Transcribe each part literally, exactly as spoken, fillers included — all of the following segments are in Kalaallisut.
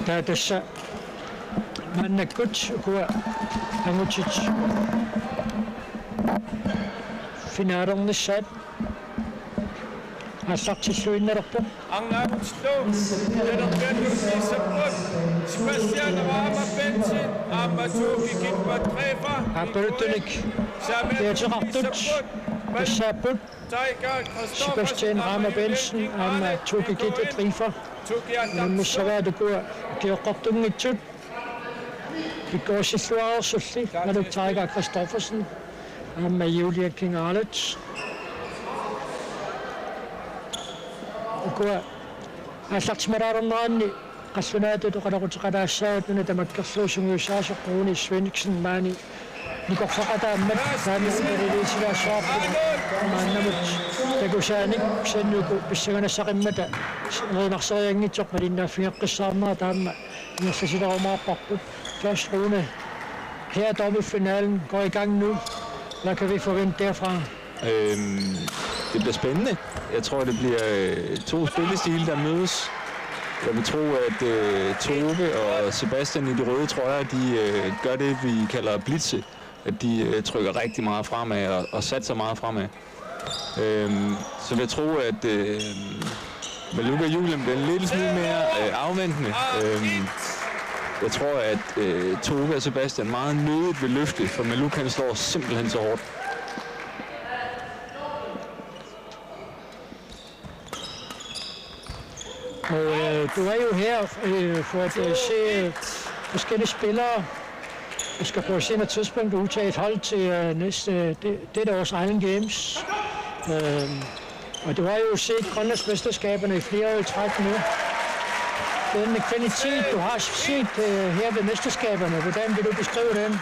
Taava tassa maannakkut ukua angutit finalernissaat aallartilluinnalerpoq. Arnaagutillu talerpiannut kiissapput Sebastian Rama Bensen aamma Tuuki Gilbert Drefer. Aappaluttunik kiateqartut tassaapput Sebastian Rama Bensen aamma Tuuki Gilbert Drefer. Unammissavaat ukua kioqqortunngitsut. Pikkorissilluareersulli Maluk Tiger Christoffersen aamma Julia King Arlett. Ukua aallartimalaalerneranni qallunaatut oqaloqateqalaassaagut, una tamakkerlugu sungiusaasoq Rune Svendsen maani nikorfaqataammat taanna unaliliisilaassavarput maannamut takusaanik, kisianni uku pissanganassaqimmata erimarserianngitsoq malinnaaffigeqqissaarnera taama ingerlatilerumaarparput. Først Rune, her er dobbeltfinalen, går i gang nu. Hvad kan vi forvente derfra? Øhm, det bliver spændende. Jeg tror, det bliver øh, to spillestile, der mødes. Jeg vil tro, at øh, Tove og Sebastian i de røde trøjer, de øh, gør det, vi kalder blitze. At de øh, trykker rigtig meget fremad og, og satser meget fremad. Øhm, så vil jeg tro, at øh, Maluk og Julian bliver en lille smule mere øh, afventende. Øhm, jeg tror, at øh, Tove og Sebastian meget nødigt vil løfte, for Maluk, han slår simpelthen så hårdt. Og øh, du er jo her øh, for at øh, se øh, forskellige spillere. Vi skal på et senere tidspunkt udtage et hold til øh, næste, øh, det, dette års Island Games. Øhm, og du har jo set Grønlandsmesterskaberne i flere år i træk nu. Den kvalitet, du har set øh, her ved mesterskaberne, hvordan vil du beskrive den?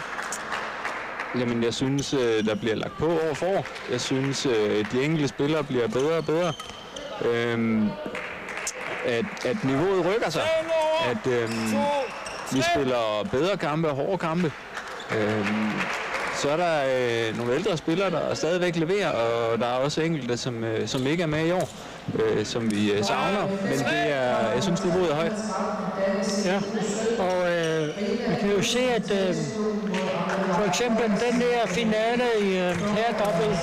Jamen, jeg synes, øh, der bliver lagt på år for år. Jeg synes, øh, de enkelte spillere bliver bedre og bedre. Øhm, at, at niveauet rykker sig. At øhm, vi spiller bedre kampe og hårde kampe. Øhm, så er der øh, nogle ældre spillere, der stadigvæk leverer, og der er også enkelte, som, øh, som ikke er med i år, øh, som vi øh, savner. Men det er, jeg synes, niveauet er højt. Ja, og øh, vi kan jo se, at øh, for eksempel den der finale i øh, herredobbelt,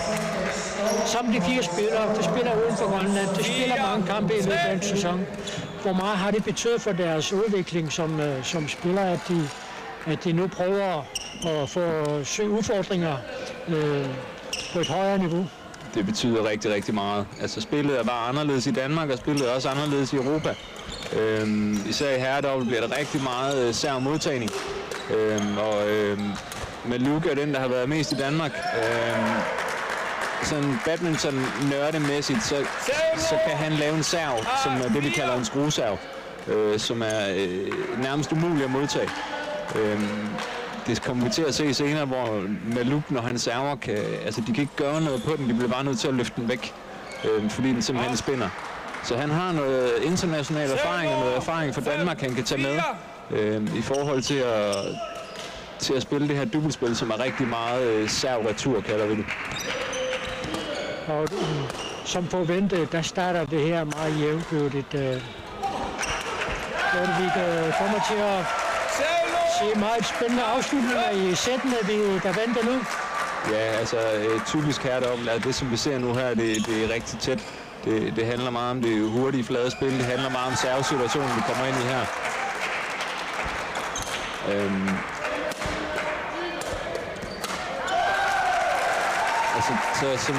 samtlige fire spillere, de spiller uden for Grønland, de spiller mange kampe i løbet af en sæson. Hvor meget har det betydet for deres udvikling som, øh, som spillere, at de, at de nu prøver at få søge udfordringer øh, på et højere niveau? Det betyder rigtig, rigtig meget. Altså, spillet er bare anderledes i Danmark, og spillet er også anderledes i Europa. Øhm, især i herredobbelt bliver der rigtig meget øh, serv modtagning. Øhm, og øhm, Maluk er den, der har været mest i Danmark. Øhm, sådan badminton-nørdemæssigt, så, så kan han lave en serv, som er det, vi kalder en skrueserv, øh, som er øh, nærmest umulig at modtage. Øhm, det kommer vi til at se senere, hvor Maluk, når han server, kan, altså, de kan ikke gøre noget på den, de bliver bare nødt til at løfte den væk, øh, fordi den simpelthen spinner. Så han har noget international erfaring og noget erfaring fra Danmark, han kan tage med øh, i forhold til at, til at spille det her dobbeltspil, som er rigtig meget øh, serv-retur, kalder vi det. Og øh, som forventet, der starter det her meget jævnbyrdigt. Øh. Hvor vi øh, kommer til at se meget spændende afslutninger i sættene, vi, der venter nu. Ja, altså øh, typisk herredobbelt, altså det som vi ser nu her, det, det er rigtig tæt. Det, det handler meget om det hurtige flade spil. Det handler meget om servesituationen, vi kommer ind i her. Øhm. Altså, så som,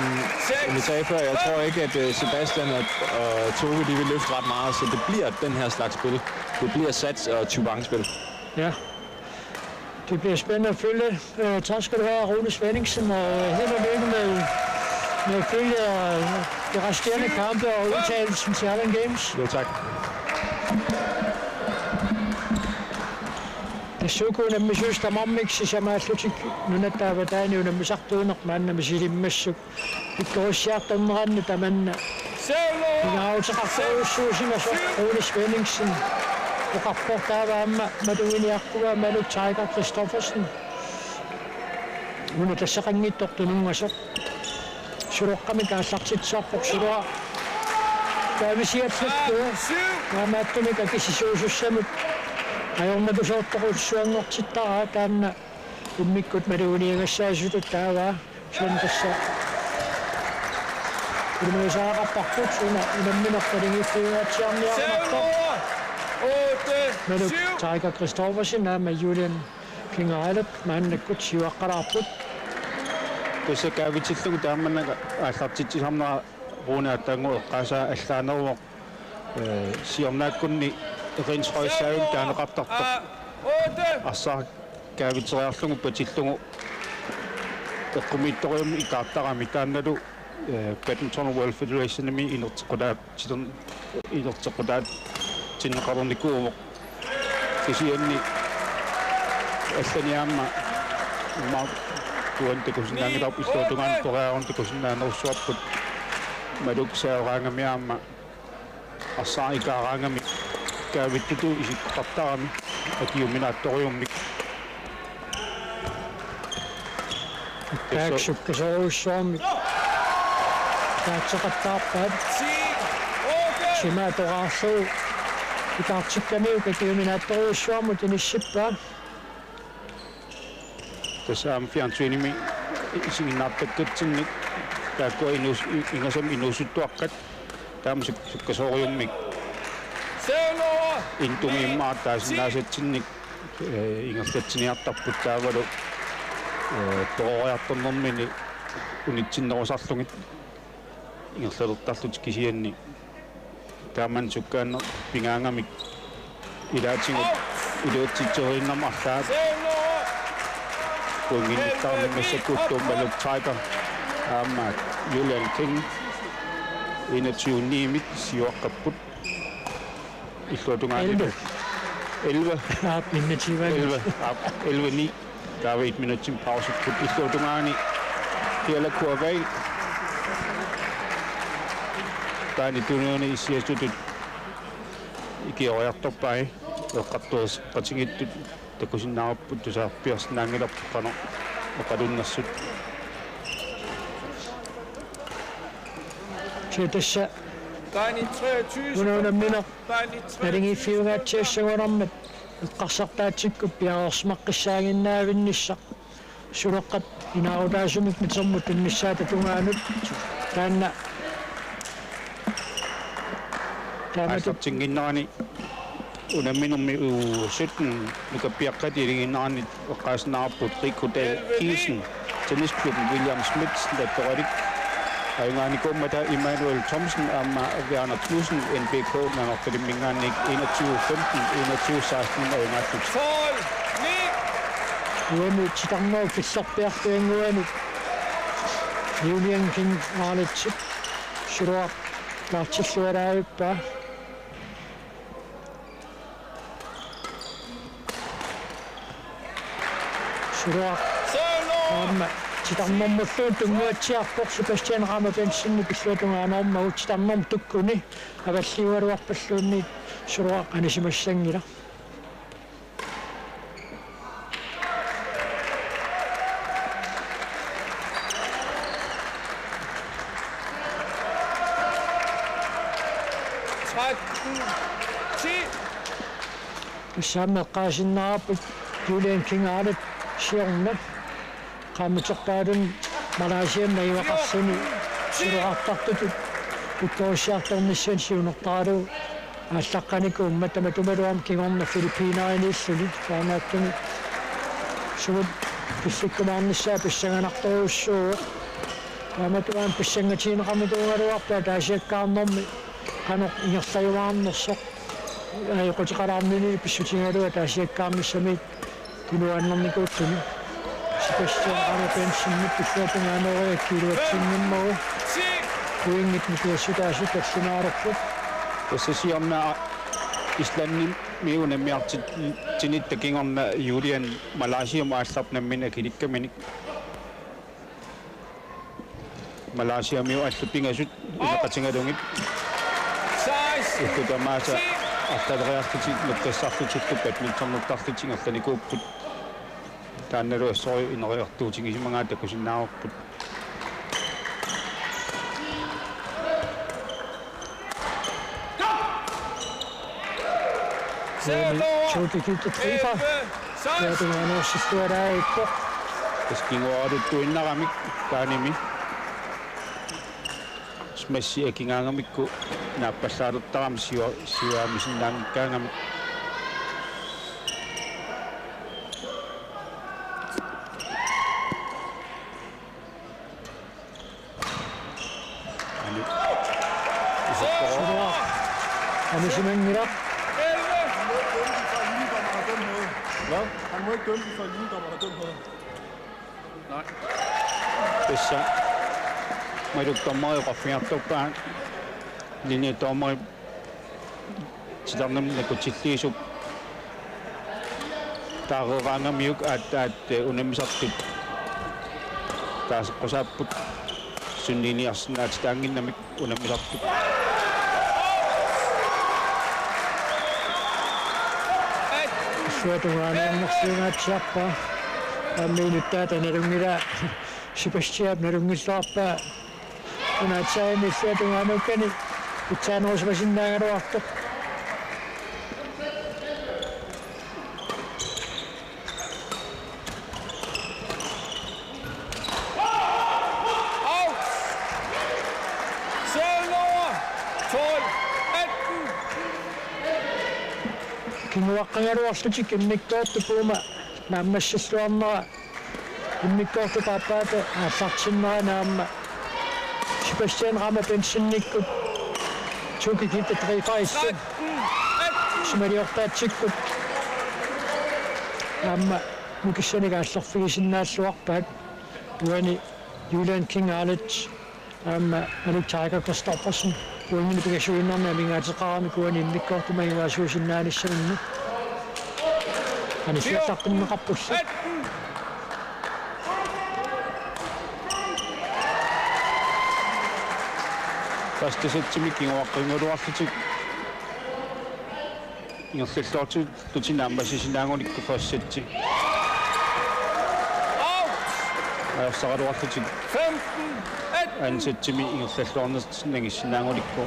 som vi sagde før, jeg tror ikke, at øh, Sebastian og, og Tove, de vil løfte ret meget, så det bliver den her slags spil. Det bliver sats- og tyvangspil. Ja. Det bliver spændende at følge. Øh, tak skal du have, Rune Svendingsen, og øh, held og lykke med, med at følge øh, de resterende kampe og udtagelsen til Island Games. Jo, tak. Tassuuku unammisut tamarmik sisamaallutik nunatta avataani unammisartuuneq maanna misilimmassuk. Pikkorissaartarneranni tamanna pingaaruteqartorujussuusimasoq Rune Svendingsen oqarpoq, taava aamma maluginiarpunga Maluk Tiger Christoffersen. Una tassaqanngitsoq tununngasoq. Suloqqamik aallartitsisarpoq Suloaq. Taavisiatsiartugu. Taamaattumik akisisuusussamut. Ajornatusoortoq ullorsuanngortittaraa taanna immikkut maluginiagassaasutut taava. Suunissaq. Ilmuisaaqarparput una unammineq naligiiffiungaatsiarniarumaartoq. Maluk Tiger Christoffersen aamma Julian Kingailep maannakkut siuaqqalaarput. Tassa kaavitillugu taamannga aallartitsisarnera Rune Atangu eqqaasaa allaaneruvoq. Ee, siornaakkunni eqinsorissaavim taaneqartartoq. Arsaaq kaaviteriarlugu patillugu eqqumiitsorujummik ikaartarami taannalu, ee, Badminton World Federationimi inerteqqutaatitern-, inerteqqutaatsinneqalernikuuvoq. Kisianni allani aamma immaqa tuan takusinnaanngilarput illuatungaani periaruni takusinnaanerussuarput Maluk saoraangami aamma arsaaq ikaaraangami kaavittutut isikkoqartarami akiuminaatsorujummik. Taakku sukkasoorujussuarmik taatseqattaarpaat. Simaattoqarsuuvoq ikaartikkamiuk akiuminaatsorujussuarmut inissippaa. Tassa aamma fjernsynimi isiginnaartakkatsinnik taakkua inuus-, ingasamik inuusuttuaqqat taama suk-, sukkasoorujussuarmik. Intumiimmaat taasinnaasatsinnit, ee, ingerlatsiniartarput taavalu, ee, peroriartornermini unitsinnerusarlugit ingerlalertarlutik kisianni. Taamani sukkaanneq pigaangamik ilaatigut iluatsitseriinnarmik arlaat. Pointinnittarami massakkut Maluk Tiger aamma Julian King enogtyve ni-mik siuaqqapput. Illuatungaani elleve. Elleve. Aap, enogtyve. Elleve. Aap, elleve ni. Taava et minutsimik pausipput illuatungaani. Kiala Kuavai. Taani tunuani issiasutut ikioriartorpai. Eqqartueqatigiittut takusinnaavarput tusarpiarsinnaanngilarput qanoq oqalunnersut. Kisianni tassa una unammineq naligiiffiungaatsiassagunarmat eqqarsartaatsikkut piareersimaqqissaaginnaavinnissaq. Suleqqat inaarutaasumik mitermut tunnissaata tungaanut taanna. Taama tu- Aallartinnginnerani unamminermi U sytten nukappiaqqat iligiinneranni eqqaasinnaavarput Riku Dahl Kielsen, Tennisklubben William Schmidt, Natoralik, ajugaanikuummata Immanuel Thomsen aamma Verner Knudsen, N B K Nanortalimminngaanniit enogtyve femten, enogtyve seksten ajugaapput. Uani titarnerup killorpiartuinnguanut Julian King Arlitz Suloaq taartilluaraavippaa. Suloaq aamma titarnermulluunniit tunngatsiarpoq. Sebastian Rama Bentzenip illuatungaanut aamma titarnermut tukkuni avalliugaluarpalluunniit Suloaq anisimassanngilaq. Tretten ti. Tassa aamma eqqaasinnaavarput Julian King Arlitz siorna qaammaterpaalunni Malaysiami najugaqarluni suloqartartutut pittorissiartornissani siunertaralugu aallaqqanikuummat, tamatumalu aamma kingorna Filippineriinniilluni. Taamaattumi sumut pillikkumaarnissaa pissanganartorujussuuvoq. Taamatut aamma pissangatigineqarnikuugaluarpoq ataasiakkaarnermi qanoq ingerlajuaarnersoq. Ajoquteqalaarnini pissutigalugu ataasiakkaarnissamiit tunuaannarnikuulluni. Sebastian Rama Bentzenip illuatungaanut ikiluatsinngimmagu pointit nikuassutaasut tallimaalerput. Tassa siorna Islandimi unammiartitsinitta kingorna Julian Malaysiamut aallartut nammineq akilikkaminik. Malaysiamiut allat pingasut ineqatigalugit. Ullut tamaasa arlaleriarlutik nukkassarlutillu badmintonertarlutik ingerlanikuupput. Taannalu assorujuk ineriartuutigisimagaat takusinnaavarput. Tuuki Kilde Driver. Tuatungaanut orsilluaraaippoq. Tassa kinguaaruttuinnaramik taanimi. Smassi akigaangamikku naappallaalertarami siua-, siuaamisinnaanngikkaangamik. Anu. Anu simanngilaq. Hvad? Han må ikke dømme for en linjedommer, der dømte noget. Nej. Tassa Maluk dommeri oqarfigiartorpaa, linjedommeri titarnermik nakutilliisup taareeraangamiuk aatsaat, eh, unammisartut taaseqqusaapput sunniiniarsinnaatitaannginnamik unammisartut. Illuatungaanuarsiungaatsiarpaa. Aamma inuttaata nalunngilaa. Sebastian nalunngilluarpaa. Una aatsaat illuatungaanuukkani pitsaanerusimasinnaagaluartoq. Out! Serve nummer tolv, atten. Kinguaqqagaluarlutik immikkoortup uuma naammassilluarnera. Immikkoortup aappaata aallartinnerani aamma Sebastian Rama Bentzennikkut Tuuki Kilde Driver illu simaliortaatsikkut aamma nukissanik aallerfigisinnaalluarpaat. Uani Julian King Arlet aamma Malik Tiger Christoffersen pointinik pingasuinnarnik amigaateqaramik uani immikkoortumi ajugaasuusinnaanissaminnik. Anissiallaqqinneqarpullu. Første sætimi kinguaqqagaluarlutik ingerlalluartut. Tuti naammassisinnaagunikku første sætti. Ajorsaraluarlutik. Anden sættimi ingerlalluarnertik nangissinnaagunikku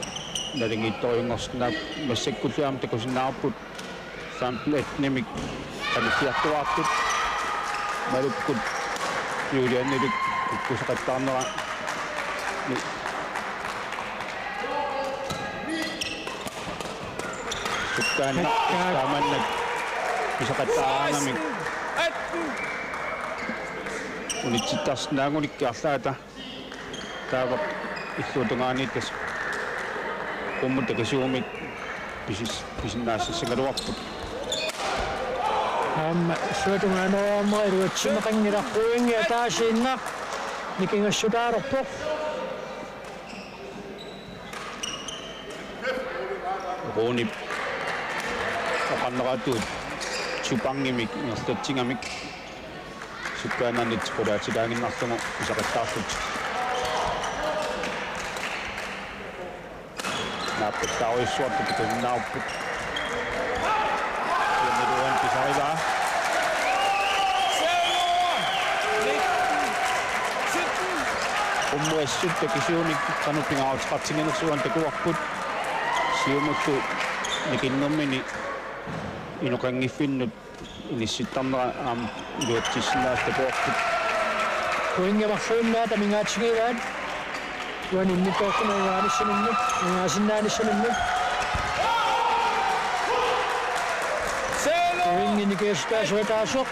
naligiittorujunngorsinnaapput, massakkullu aamma takusinnaavarput. Femten attenimik qanilliartuaartut. Malukkut Julianiluk kukkusaqattaarnera. Sukkaannik taamannak pisaqattaaraangamik unitsittarsinnaagunik arlaata taava illuatungaani tassa qummut takisuumik pisis-, pisinnaassassagaluarput. Aamma illuatungaanuarmera iluatsinneqanngilaq, pointi ataasiinnaq nikingassutaalerpoq. Ruunip oqarneratut supangimik ingerlatsigamik sukkaannarnit qulaatsilaaginnarlugu pisaqattaarlutik. Naappattaarujussuartut takusinnaavarput. Siumutuan pisarivaa. Qummut assut takisuunik qanoq pingaaruteqartiginersoq uani takuarput. Siumullu nikinnermini inoqanngiffinnut inissittarnera aamma iluatsissinnaasut takuarput. Pointit marluinnaat amigaatigivaat. Uani immikkoortumi ajugaanissaminnut, ajugaasinnaanissaminut. Pointit nikingassutaasut ataaseq.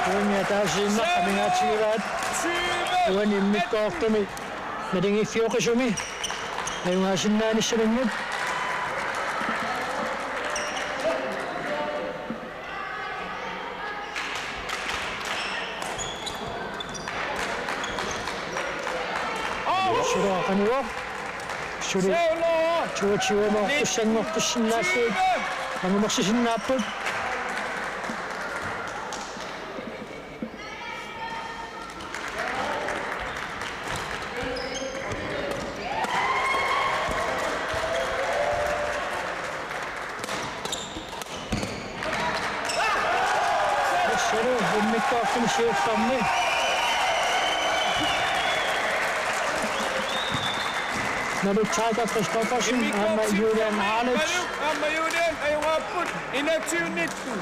Pointi ataasiinnaq amigaatigivaat uani immikkoortumi naligiiffioqisumi ajugaasinnaanissaminut. Suli qanivoq. Suli toogtyve mål tussanngortussinnaallugit angumersisinnaapput. Immikkoortumi siullermi Malik Tiger Christoffersen aamma Julian Arlets. Aamma Julian ajugaarput enogtyve nitten.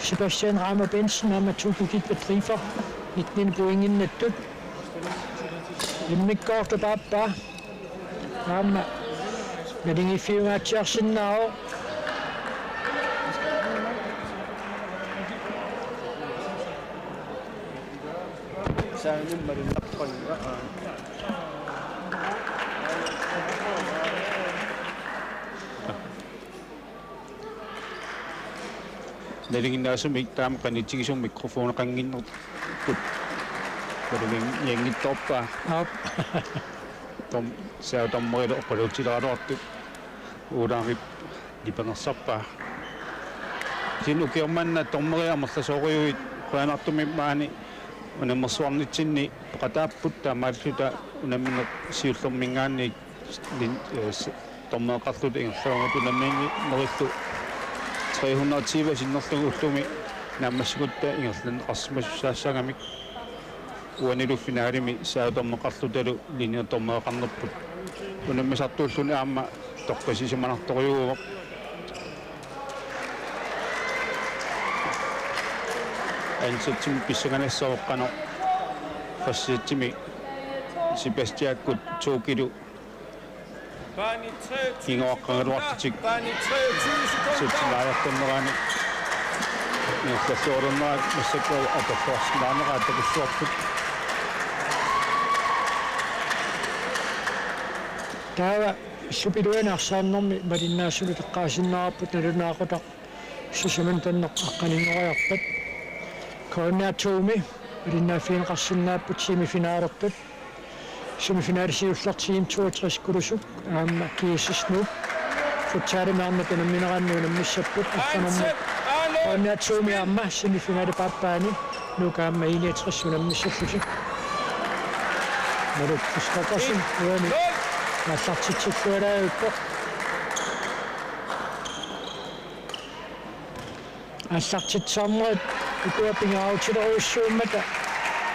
Sebastian Reimer Bentzen aamma Tokyo Kid Bedriver nitten pointinnattut. Immikkoortup aappaa aamma naligiiffiungaatsiarsinnaavoq. Nalinginnaasumik taama qanitsigisumik mikrofoneqannginnerput. Nalinginnaanngitsoorpaa. Aap. Tom, saava dommerilu oqaluutileraluartut. Uulaamip nipangersarpaa. Kisianni ukioq manna dommeri amerlasoorujuit qujanartumik maani unammersuarnitsinni peqataapput, taamaalilluta unammineq siullerminngaanniit lin-, eh, s-, dommereqarluta ingerlavugut unamminerillu tre hundrede og tyve sinnerlugu ullumi naammassigutta ingerlanneqarsimasussaassagamik. Uanilu finalemi saava dommereqarlutalu linje dommereqarnerput unammisartuulluni aamma toqqissisimanartorujuuvoq. Anden sætimi pissanganassaaq qanoq. Første sætimi Sebastiakkut Tokilu kingoraqqagaluartutik. Sutsinaajartornerani ingerlalluarunnerat massakkut atorluarsinnaanera takussuarput. Taava illup iluani arsaannermi malinnaasumik eqqaasinnaavarput nalunaaqutaq. Sisamanut anneqqaqqaninngoreerpat. K N R to-mi malinnaaffigineqarsinnaapput semifinalertut. Semifinale siullertigut toogtres Kulusuk aamma G S S Nuuk futsalimi arnat unammineranni unammissapput. Allanummi K N R to-mi aamma semifinalip aappaani Nuuk aamma I niogtres unammissallutik. Malik Christoffersen uani aallartitsilluarpoq. Aallartitsisarnerit ukua pingaarutilerujussuummata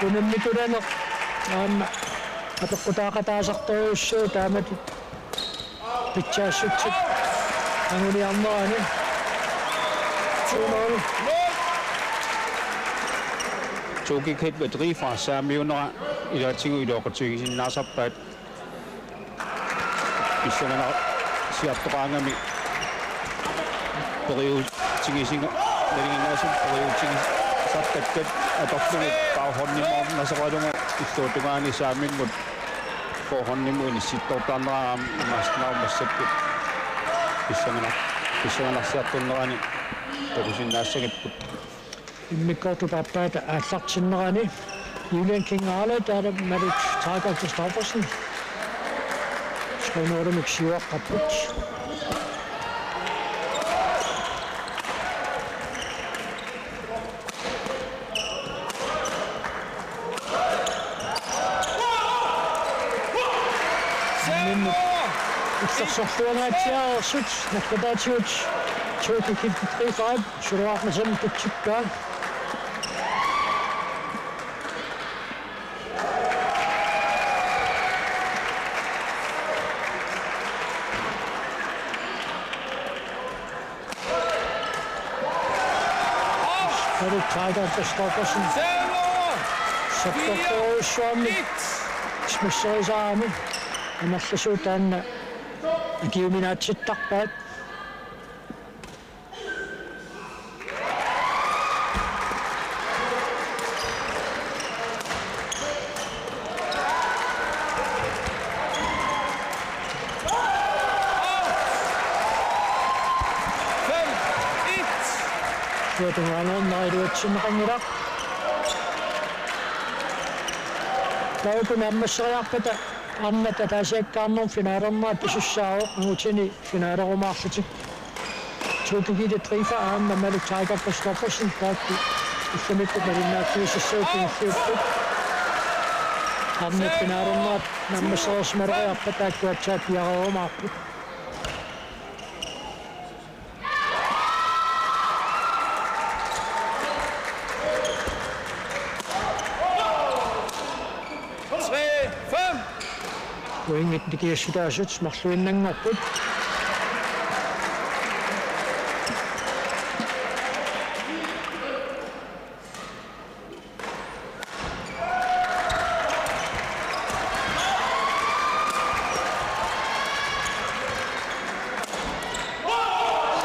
unammikulaneq aamma apeqqutaaqataasartorujussuuvoq taamatut pitsaassutsip anguniarnerani. To nul. Tokyo Kid Bedriver saamiunera ilaatigut iluaqutigisinnaasarpaat. Pissanganarsiartoqaangami periutigisinnga-, nalinginnaasumik periutigisartakkat atorlugit baghåndimoornasoralugu illuatungaani saamimmut forhåndimut inissittoortarnera aamma imaassinnaavoq massakkut pissanganar-, pissanganarsiartornerani takusinnaassagipput. Immikkoortup aappaata aallartinnerani Julian King Arlets taava Malik Tiger Christoffersen. Tre nul-imik siuaqqapput. Minut. Illersorluangaatsiareersut naggataatigut Tokyo Kid Bedriver. Suruarnasam tutsikkaa. Malik Tiger Christoffersen. Sappertorujussuarmik. Smasserisarami. Amerlasuut taanna akiuminaatsittarpaat. Tuatungaanernera iluatsinneqanngilaq. Taava naammasseriarpata arnat ataasiakkaarnermut finalernerat pisussaavoq angutini finalerumaarlutik. Tokyo Kid Bedriver aamma Malik Tiger Christoffersen taakku ullumikkut malinnaaffigisassavut kingulliupput. Arnat finalernerat naammassereersimaleriarpata taakku aatsaat piareerumaarput. Pointit nikiassutaasut marluinnanngorput.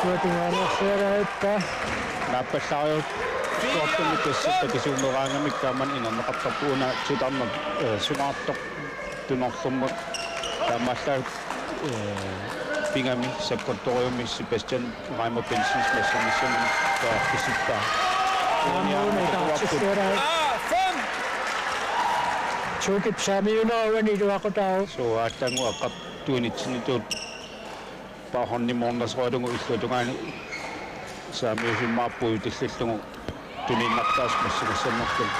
Suatungaannersualaarippa. Naappallaariartortumik tassa takisuumeraangamik taamani inerneqartarpoq una titarneq, eh, sungaartoq tunorlummut taamaallaat, eh, pigami sakkortuumik Sebastian Reimer Bentsen smassanissami taarfissippa. Aamma una itaartitsisoraat. Tuukip saamiunera uani iluaqutaavoq. Suu, aatsaannguaq eqqartuinitsinnitut. Paahornimoornersoralugu illuatungaani saamiusimmaarpoq ujutillallugu tuniinnartaasut massagissannerlugit.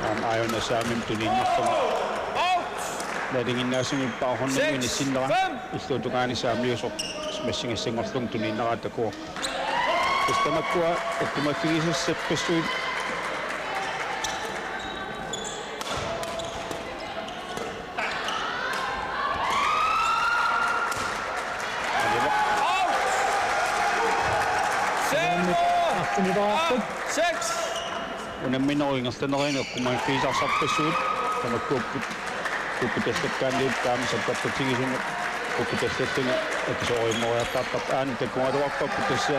Aamma aajuna saamimik tuniinnarlugu. Nalinginnaasumik paahornimut inissinnera. Illuatungaani saamiusoq massagissanngorlugu tuniinnaraat takuvoq. Tassa tamakkua atumaaffigisassapassuit. Arfinilaarput. Unamminerup ingerlanerani atumaaffigisassarpassuit tamakkuupput. Pukkutallakkaanniit taama sakkortutigisumik pukkutallalluni akisooriummeriartaartarpoq. Aana takugaluarpakka tassa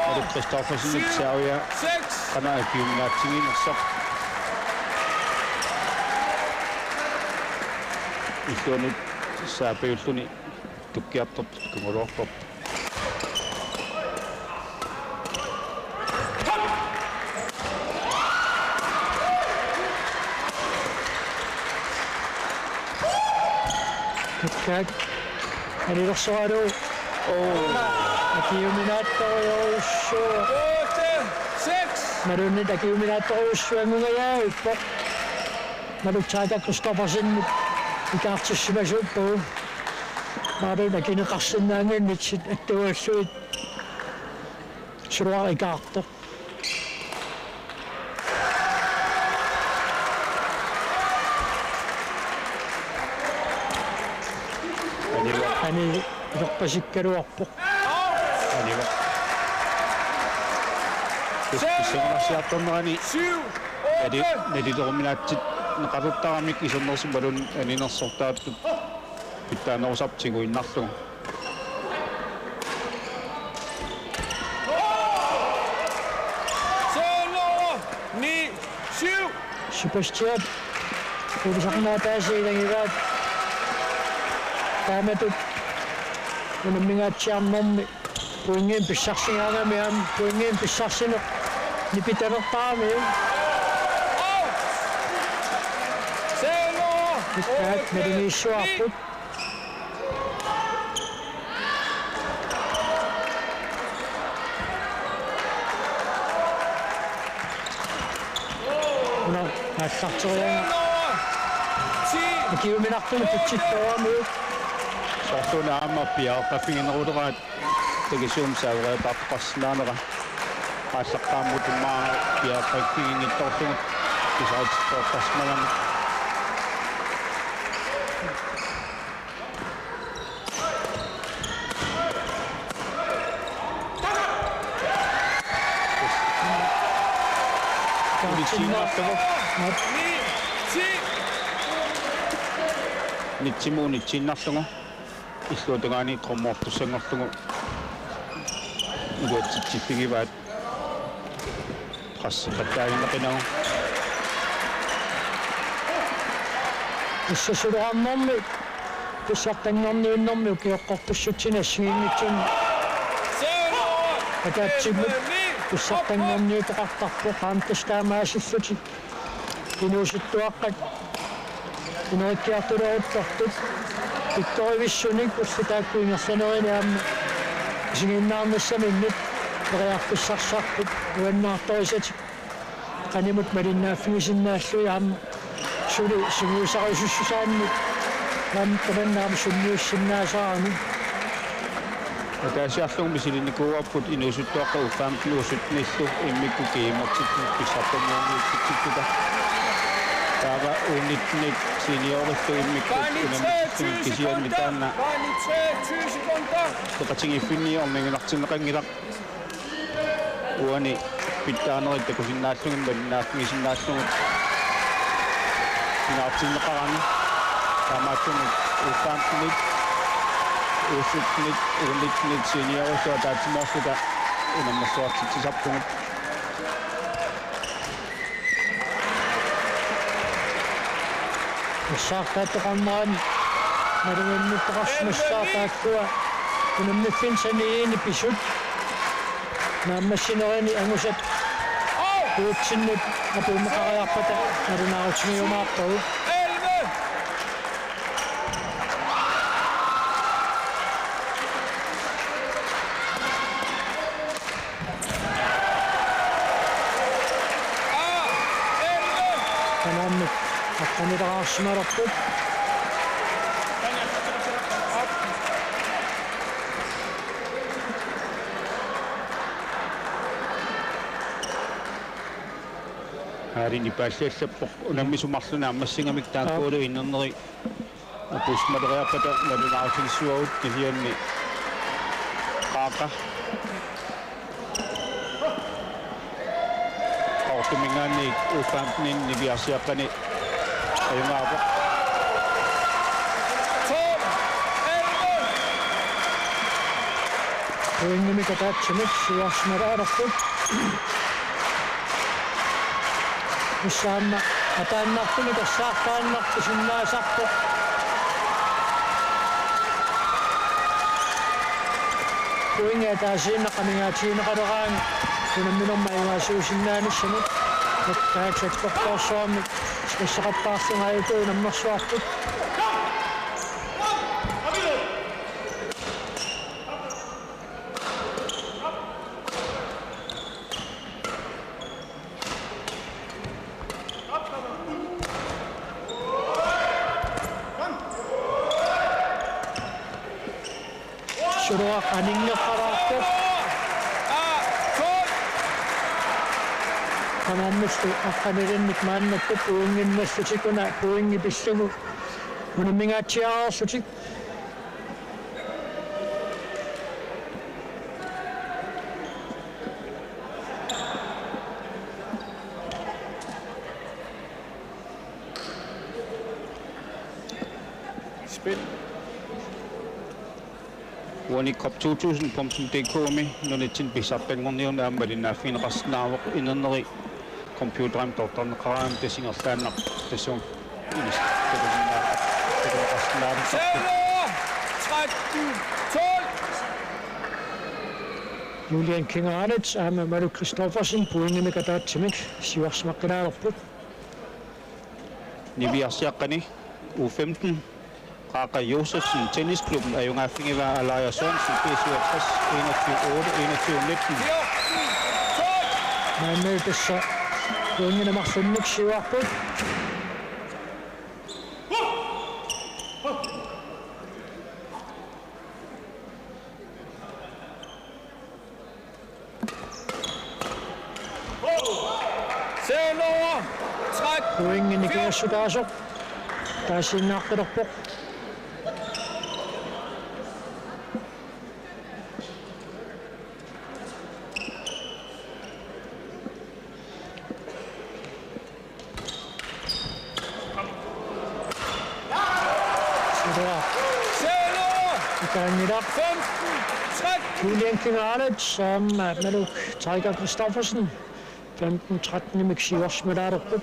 Malik Christoffersenip saaviaa qanoq akiuminaatsiginersoq. Illuanut saapiulluni tukkiartortoq takugaluarpakka. Takkaak. Anilersoralu. Oo. Akiuminaattorujussuaq. Otte, seks. Malunnit akiuminaattorujussuanngungajavippoq. Maluk Tiger Christoffersenip ikaartissimasuuppugut. Marluk akineqarsinnaanngannitsit attuallugit. Suluaq ikaartoq. Anivoq. Ani ilerpasikkaluarpoq. Anivoq. Pissanganarsiartornerani. Nali-, nalitoruminaatsit neqalertaramik isernersimalun aninersortaatut pitsaanerusarput tiguinnarlugu. Seerlugu ni syv. Sebastian Fuglsang-Nathanielsen ilagivaat. Taamatut unammingaatsiarnermi pointimik pissarsigaangami aamma pointimik pissarsineq nipitalertarami. Seerlugu. Tikkaat naligiissuarput. Una aallarteriarlugu. Akiuminartunut pitsittuarami. Soorlu una aamma piareqqaffigineruleraat takisuumik saaveriataartoqarsinnaanera. Aallaqqaammut immaqa piareqqaffiginngitsoorlugu pisaritittoortarsimagami. Unitsiinnarlugu. Nitsimut unitsiinnarlugu. Illuatungaani trommoortussanngorlugu. Iluatsitsiffigivaat. Presseqattaaginnaqinagu. Tassa suluarnermi pissartanngorniunnermi ukioqqorpassutsini assigiinngitsunik ataatsimmut pissartanngorniuteqartarpoq, aamma tassa taamaasillutik inuusuttuaqqat inerikkiartuleruttortut pittorivissunik ullut taakku ingerlanerini aamma isiginnaarnissaminnut periarfissarsisarput uannaartorisatik qanimut malinnaaffigisinnaallugit aamma suli sungiusarusussusaannik aamma tamanna aamma sunniussinnaasarami. Ataasiarlugu misilinnikuuarput inuusuttuaqqat U femten U syttenillu immikkut G M-ertikkut pissartanniunniussutsikkuta. Taava U nittenit seniorillu immikkut unammisillugit kisianni taanna peqatigiiffinni orniginartinneqanngilaq. Uani pitsaanerit takusinnaallugit, malinnaaffigisinnaallugit pingaartinneqarani. Taamaattumik U femtenit, U syttenit, U nittenit seniorillu ataatsimoorluta unammersuartitsisarpugut. Assaartaattoqarnerani nalunnginnittoqarsimassaaq taakkua unammiffinni saniini pisut naammassinerini angusat uatsinnut apuunneqariarpata nalunaarutigiumaarpagut. Tamanna aqqanilaarsimalerput. Aarini paallallappoq unammisut marluk naammassigamik taakkualu innerneri apuussimalleriarpata nalunaarutigissavarput kisianni Qaqa. Qaqortuminngaanniit U femtenit niviarsiaqqani ajugaavoq. Pointimik ataatsimik siuarsimalaarput. Ussaammik ataannartumik assaartaannartusinnaasarpoq. Pointit ataasiinnaq amigaatigineqaleraangat unamminermi ajugaasuusinnaanissamut. Taakku sakkortoorsuarmik spasseqattaarlugit unammersuarput. Suluaq aninngeqqalaartoq. Tamarmillu aqqanilinnik maannakkut pointinnallutik una pointit pillugu unammingaatsiareerlutik. Spil. Uani cop to tusind punktum D K-mi nunatsinni pissartanngorniunneq aamma malinnaaffigineqarsinnaavoq, innerneri computerimik toortarneqaraangamik tassa ingerlaannaq tassunga inissinneqarsinnaavoq. Julian Kingerhanitz aamma Malu Christoffersen pointimik ataatsimik siuarsimaqqilaalerput. Niviarsiaqqani U femten, Qaqa Josefsen Tennisklubben, ajugaaffigivaat Alaya Sørensen, B syvogtres, enogtyve otte, enogtyve nitten. Maanna tassa pointinik marlunnik siuarput. Pointinik aassutaasoq taasiinnaaqqilerpoq. Suluaq. Ikaanngilaq. Julian Kingerhanitz aamma Maluk Tiger Christoffersen femten trettenimik siuarsimalaalerput.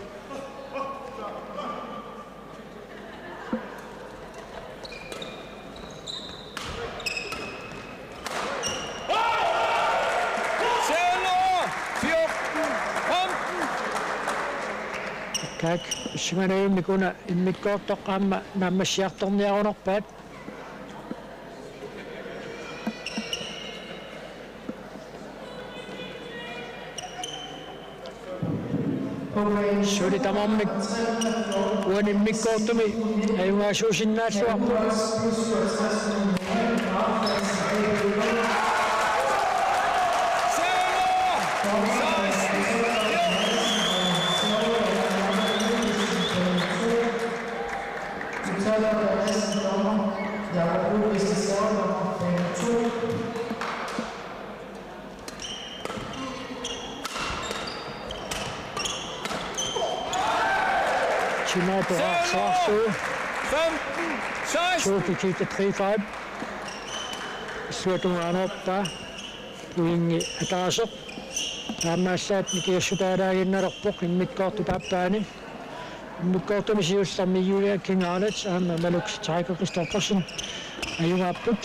Taakku issimanajunnik una immikkoortoq aamma naammassiartorniarunarpaat. Suli tamarmik uani immikkoortumi ajugaasuusinnaalluarput. Timaat oqarsaarlugu. Femten seksten. Tuuki Kitte Trifab. Illuatungaa anortaa. Pointi ataaseq. Taamaallaat nikiassutaalaaginnalerpoq immikkoortup aappaani. Immikkoortumi siullermi Julia Kingaanat aamma Maluk Tiger Christoffersen ajugaapput.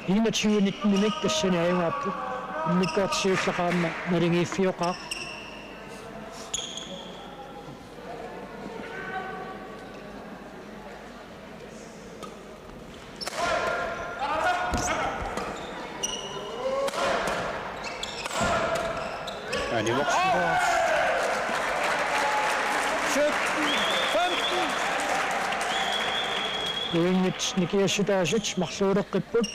Enogtyve nittenimik tassani ajugaapput. Immikkoortoq siulleq aamma naligiiffioqaaq. Anivoq. Sytten femten. Pointit nikiassutaasut marluuleqqipput.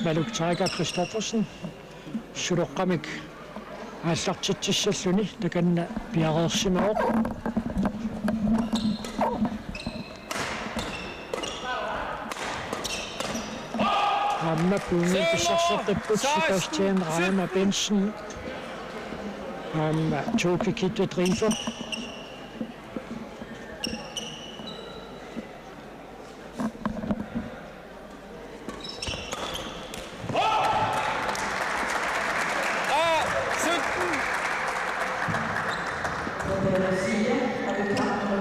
Maluk Tiger Christoffersen suloqqamik aallartitsissalluni takanna piareersimavoq. Aamma pointit pissarseqqipput Sebastian Reimer Bentzen aamma Tuuki Kitte Trifab.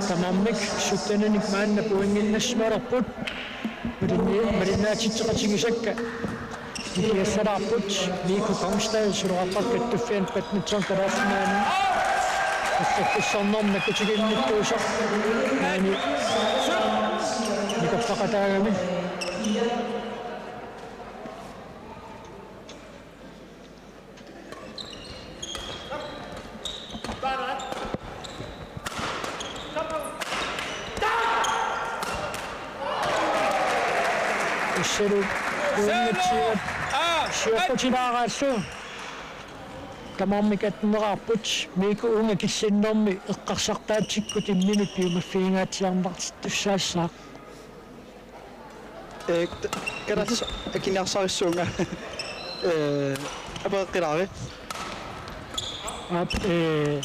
Tamarmik syttenik maanna pointinnassimalerput. Malinni-, malinnaatitseqatigisakka. Nikiassalaarput Mikko Kongstad suloqarpoq kattuffianut badminton Kalaallit Nunaanni. Asserfissornermi kutiginnittuusoq maani nikorfaqataagami. Isseru uungatsiivat sioqqutilaaraallu. Tamarmik atteneraarput Mikko uunga killinnermi eqqarsartaatsikkut imminut piumaffigingaatsiarnartittussaassaaq. Ee, kalaallisut akiniarsarissuunga. Ee, apereqqilaari. Aap, ee,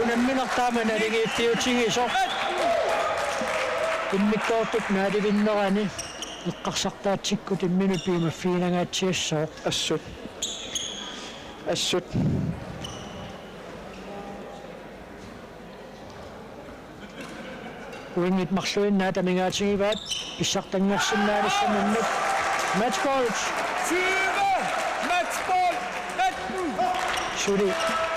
unamminertaa maani naligiiffiutigisoq. Immikkoortup naalivinnerani eqqarsartaatsikkut imminut piumaffiginangaatsiassaaq. Assut. Assut. Pointit marluinnaat amigaatigivaat pissartanngorsinnaanissaminnik. Matchbold. Tyve. Matchbold. Atten. Suli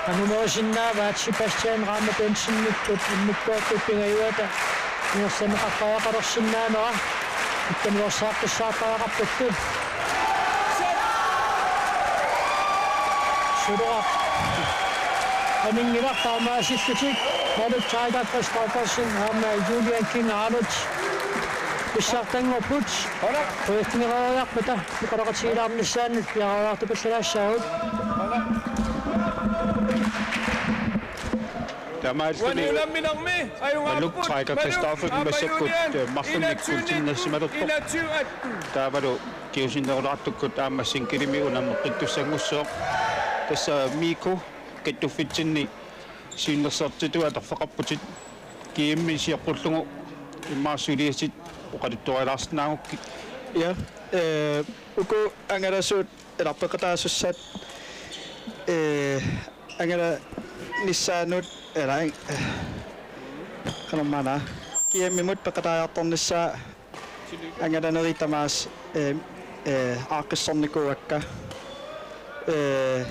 angumerisinnaavat Sebastian Reimer Benzenikkut immikkoortup pingajuata ingerlanneqartariaqalersinnaanera. Ikkanuersaaqqissaartariaqarpugut. Suloq aninngilaq taamaasillutik Maluk Tiger Christoffersen aamma Julian Kingaanut pissartanngorput. Pointigereeriarpata oqaloqatigilaarnissaannut piareeriartupallalaassaagut. Taamaalilluni Maluk Tiger Christoffersen massakkut, eh, marlunnik guldinnersimalerpoq. Taavalu kingusinnerulaartukkut aamma singlemi unammeqqittussanngussaaq. Tassa Mikko kattuffitsinni siunnersortitut atorfeqarputit. G M-i sioqqullugu immaqa suliatit oqaluttuarilaarsinnaagukkit. Ja, eh, uku angalasut Ila peqataasussat, eh, angalanissaanut, ila, eh, qanormaana, G M-imut peqataajartornissaa angalanerit tamaasa, eh, eh, aaqqissornikuuakka. Eh,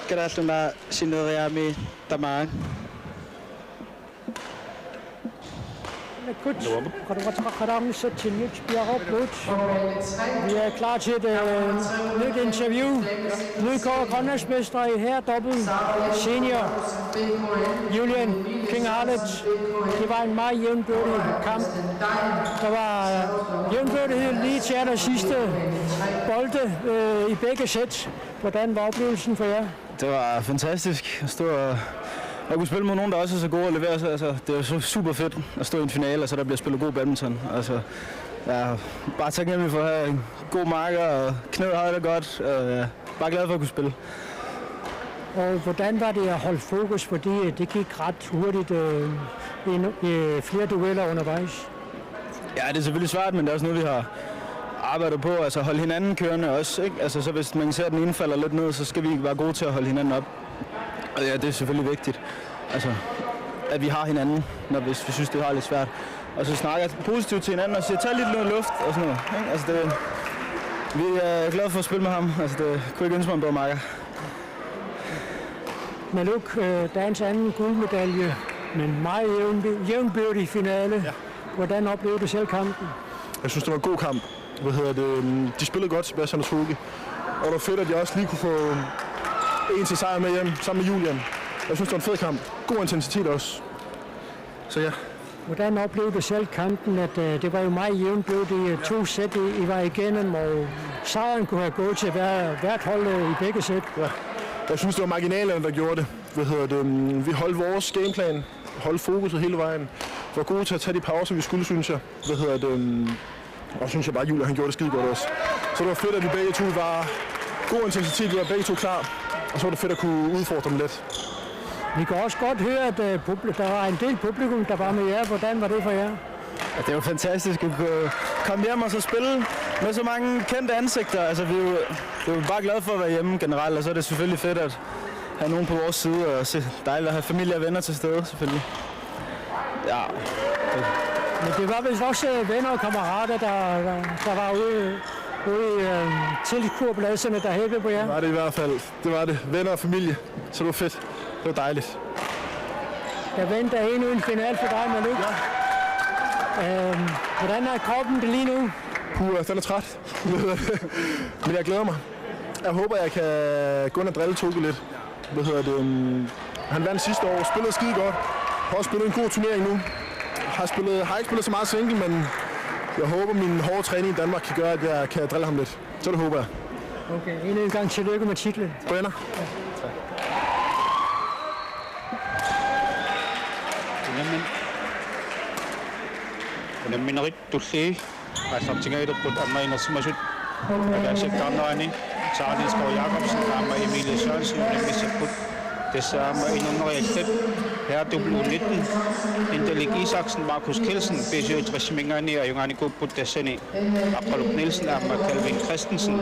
Kalaallit Nunaat sinerissami tamaat. Maannakkut oqaloqateqaralaarnissatsinnut piareerpugut. Vi er klar til et, øh, nyt interview. Nykøbing Grønlandsmester i herredobbelt senior, Julian King Harløt. Det var en meget jævnbyrdig kamp. Der var jævnbyrdighed lige til allersidste bolde øh, i begge sæt. Hvordan var oplevelsen for jer? Det var fantastisk at stå og, og kunne spille mod nogen, der også er så gode at levere sig. Altså, det er jo så super fedt at stå i en finale, og så der bliver spillet god badminton. Altså, jeg er bare taknemmelig for at have en god marker, og knæet har det godt. Og, ja, bare glad for at kunne spille. Og hvordan var det at holde fokus, fordi det gik ret hurtigt øh, i, no- i flere dueller undervejs? Ja, det er selvfølgelig svært, men det er også noget, vi har arbejdet på. Altså holde hinanden kørende også, ikke? Altså, så hvis man ser, at den ene falder lidt ned, så skal vi være gode til at holde hinanden op. Og ja, det er selvfølgelig vigtigt. Altså, at vi har hinanden, når hvis vi synes, det har lidt svært. Og så snakker positivt til hinanden og siger, tag lidt noget luft og sådan noget, ikke? Altså, det, vi er glade for at spille med ham. Altså, det kunne ikke ønske mig en bedre marker. Maluk, øh, dagens anden guldmedalje, men meget jævn, jævnbyrdig finale. Ja. Hvordan oplevede du selv kampen? Jeg synes, det var en god kamp. Hvad hedder det? øhm, De spillede godt, Sebastian og Toge. Og det var fedt, at jeg også lige kunne få en til sejr med hjem, sammen med Julian. Jeg synes, det var en fed kamp. God intensitet også. Så ja. Hvordan oplevede du selv kampen, at øh, det var jo meget jævnbyrdige øh, to sæt, I, I var igennem, og sejren kunne have gået til hver, hvert hold øh, i begge sæt? Ja. Jeg synes, det var marginalerne, der gjorde det. Hvad hedder det? øhm, Vi holdt vores gameplan, holdt fokuset hele vejen. Var gode til at tage de pauser, vi skulle, synes jeg. Hvad hedder det? øhm, Og synes jeg bare, Julian han gjorde det skide godt også. Så det var fedt, at vi begge to var god intensitet, vi var begge to klar. Og så var det fedt at kunne udfordre dem lidt. Vi kan også godt høre, at øh, publi- der var en del publikum, der var med jer. Hvordan var det for jer? Ja, det var fantastisk at kunne komme hjem og så spille med så mange kendte ansigter. Altså, vi er jo, vi er jo bare glade for at være hjemme generelt, og så er det selvfølgelig fedt at have nogen på vores side, og se, dejligt at have familie og venner til stede, selvfølgelig. Ja. Men det var vist også øh, venner og kammerater, der, der, der var ude, ude i øh, tilskuerpladserne, der hæppede på jer. Det var det i hvert fald. Det var det. Venner og familie. Så det var fedt. Det var dejligt. Der venter endnu en final for dig, Maluk. Øhm, hvordan er kroppen det lige nu? Puh, den er træt. Men jeg glæder mig. Jeg håber, jeg kan gå ind og drille Toge lidt. Hvad hedder det? øhm, Han vandt sidste år, spillede skide godt. Har også spillet en god turnering nu. Har, spillet, har ikke spillet så meget single, men jeg håber, min hårde træning i Danmark kan gøre, at jeg kan drille ham lidt. Så det håber jeg. Okay, endnu en gang tillykke med titlen. På ender. Unammin-, unamminerit tulliit aallartingajalerput aamma inersimasut ataasiakkaarnerani Charles Skov Jacobsen aamma Emilie Sørensen unammissapput. Tassa aamma inernerit allat herredobbel U nitten, Indalik Isaksen, Markus Kielsen, B syvogtres-iminngaanniit ajugaanikuupput tassani Aqqaluk Nielsen aamma Calvin Christensen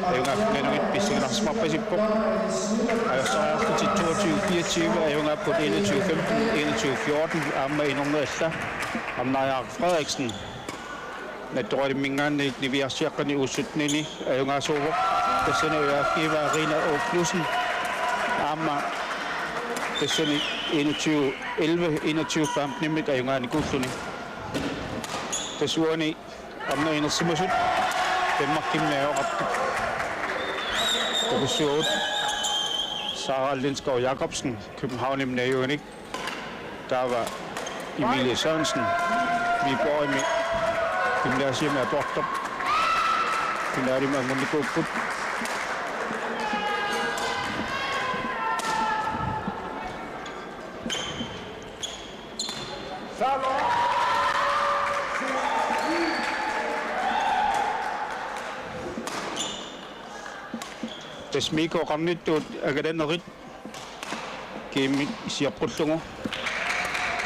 ajugaaffinngaanniit pissanganarsimarpasippoq. Ajorsariarlutik toogtyve fireogtyve ajugaapput enogtyve femten, enogtyve fjorten aamma inernerit alla Arnariaq Frederiksen Nattoralimminiit niviarsiaqqani U syttenini ajugaasuuvoq. Tassani ajugaaffigaa Rina O. Knudsen aamma tassani enogtyve elleve, enogtyve femten-imiit ajugaanikuulluni. Tassa uani aamma inersimasut Danmarkimmi ajoqarput. Takussuugut Sara Lindskov Jacobsen Københavnimi najuganik. Taava Emilie Sørensen Viborgimi gymnasiumi atuartoq. Finalimi angunnikuupput. Tassa Miko Qarnittut angalanerit kiimmik sioqqullugu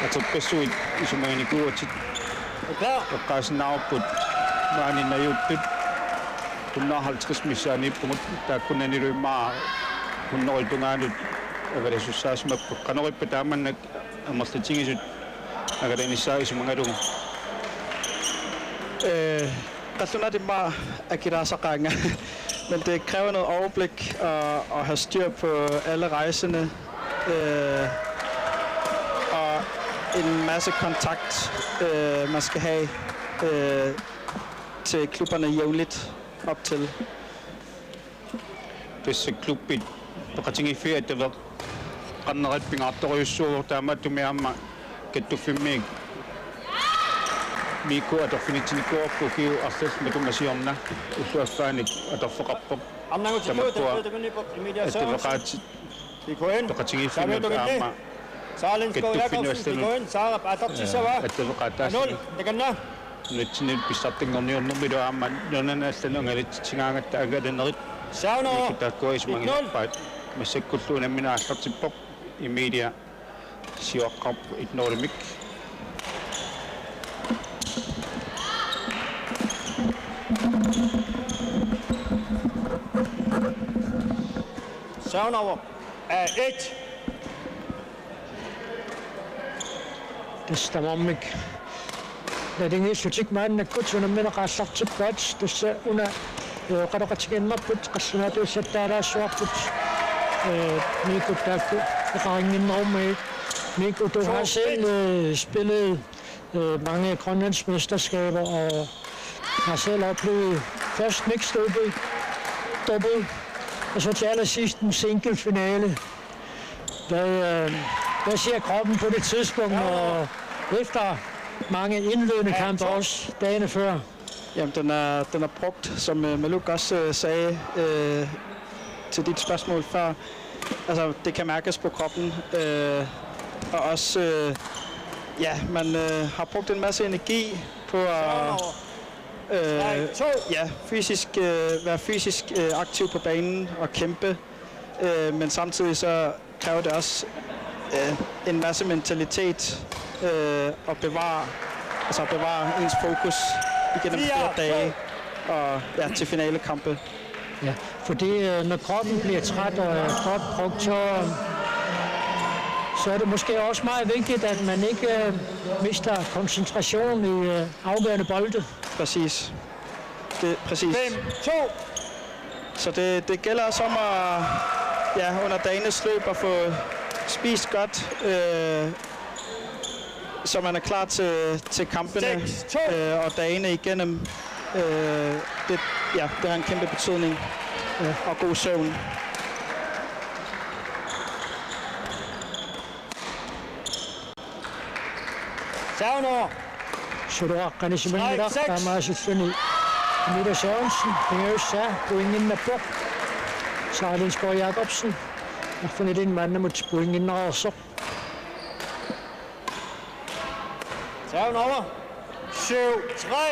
atorpassuit isumaginikuuatit. Eqqaasinnaavarput maani najuuttut hundrede og halvtreds missaaniippugut, taakkunanilu immaqa hundrede tungaanut angalasussaasimapput. Qanoq ippa taamannak amerlatigisut angalanissaat isumagalugu? Øh, qallunaat immaqa akilaassaqaanga. Men det kræver noget overblik og at have styr på alle rejserne. Øh, og en masse kontakt, øh, man skal have øh, til klubberne jævnligt op til. Tassa klubbit peqatigiiffiat attaveqarnerat pingaartorujussuuvoq, taamaattumik aamma Kattuffimmiit Miku atorfinitsinikuuarput ukiut arlallit matuma siorna ulluaffaanik atorfeqarpoq. Arnangutillu tamakkua takuuniippoq Emilia Sørensen. Attaveqaatit B K N. Peqatigiiffinnut Samuel Tokilli. Aamma Saalinskov Jakobsen, B K N, Saarap aatartissavaa. Attaveqaataassagut. Nul, takanna. Nutsinni pissartanngorniunnermilu aamma nunanut allanut angalatsitsigaangatta angalanerit. Saunoo. Miku taakkua isumaginnarpaat. Et nul. Massakkullu unammineq aallartippoq. Emilia siuaqqaarpoq et nulimik. Saunoo. Aa, et. Tassa tamarmik naligiillutik maannakkut unammineq aallartippaat. Tassa una, øh, oqaloqatigiinnerput qallunaatuussattaalaassuarput, øh, Miku taakku eqarinnginnerummagit. Miku, du har selv, øh, spillet, øh, mange grønlandsmesterskaber og har selv oplevet først mixed double, double, og så til allersidst en single finale. Hvad, øh, hvad siger kroppen på det tidspunkt, og efter mange indledende kampe, også dagene før? Jamen, den er, den er brugt, som, øh, Maluk også, øh, sagde, øh, til dit spørgsmål før. Altså, det kan mærkes på kroppen, øh, og også, øh, ja, man, øh, har brugt en masse energi på at, øh, ja, fysisk, øh, være fysisk, øh, aktiv på banen og kæmpe. Øh, men samtidig så kræver det også, øh, en masse mentalitet, øh, at bevare, altså at bevare ens fokus igennem flere dage og, ja, til finalekampe. Ja, fordi, øh, når kroppen bliver træt og er godt brugt, så, så er det måske også meget vigtigt, at man ikke, øh, mister koncentration i, øh, afgørende bolde. Præcis. Det, præcis. Fem to. Så det, det gælder også om at, ja, under dagenes løb at få spist godt, øh, så man er klar til, til kampene, øh, og dagene igennem. Øh, det, ja, det har en kæmpe betydning. Ja. Og god søvn. Saunoo. Suluaqqanisimanngilaq. Strike six. Taamaasilluni Emilia Sørensen pingajussaa pointinnappoq. Sara Lindskov Jakobsen arfinilinni maannamut pointinneqarsoq. Saunoo. Syv tre.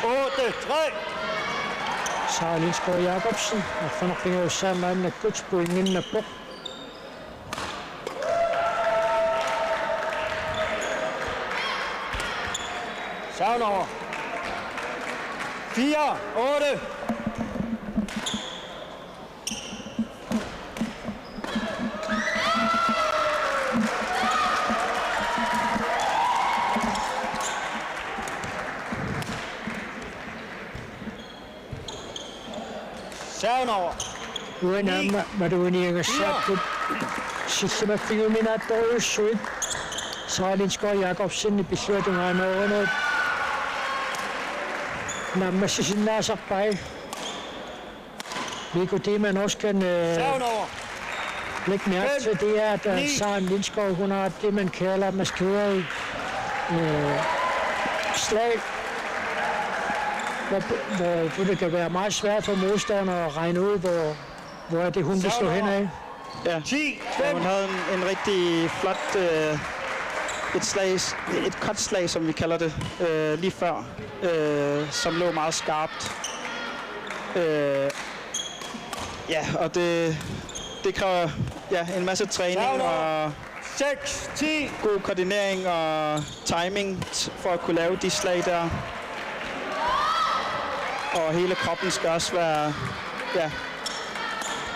Otte tre. Sara Lindskov Jakobsen arfineq-pingajussaa maannakkut pointinnappoq. Saunoo. Fire otte. Saunoo. Uanga aamma maluginiagassaapput sillimaffigiuminaattorujussuit. Sara Lindskov Jakobsen pilluatungaanoorunut naammassisinnaasarpai. Viggo Demann også kan, øh, lægge mærke til, det er, at, øh, Sara Lindskov, hun har det, man kalder maskeret, øh, slag, hvor, hvor, hvor det kan være meget svært for modstandere at regne ud, hvor, hvor er det, hun vil slå hen af. Ja. Ja, hun havde en, en rigtig flot, øh, et slag, et kotslag, som vi kalder det, øh, lige før, øh, som lå meget skarpt. Øh, ja, og det, det kræver, ja, en masse træning og seks ti. God koordinering og timing t-, for at kunne lave de slag der. Og hele kroppen skal også være, ja,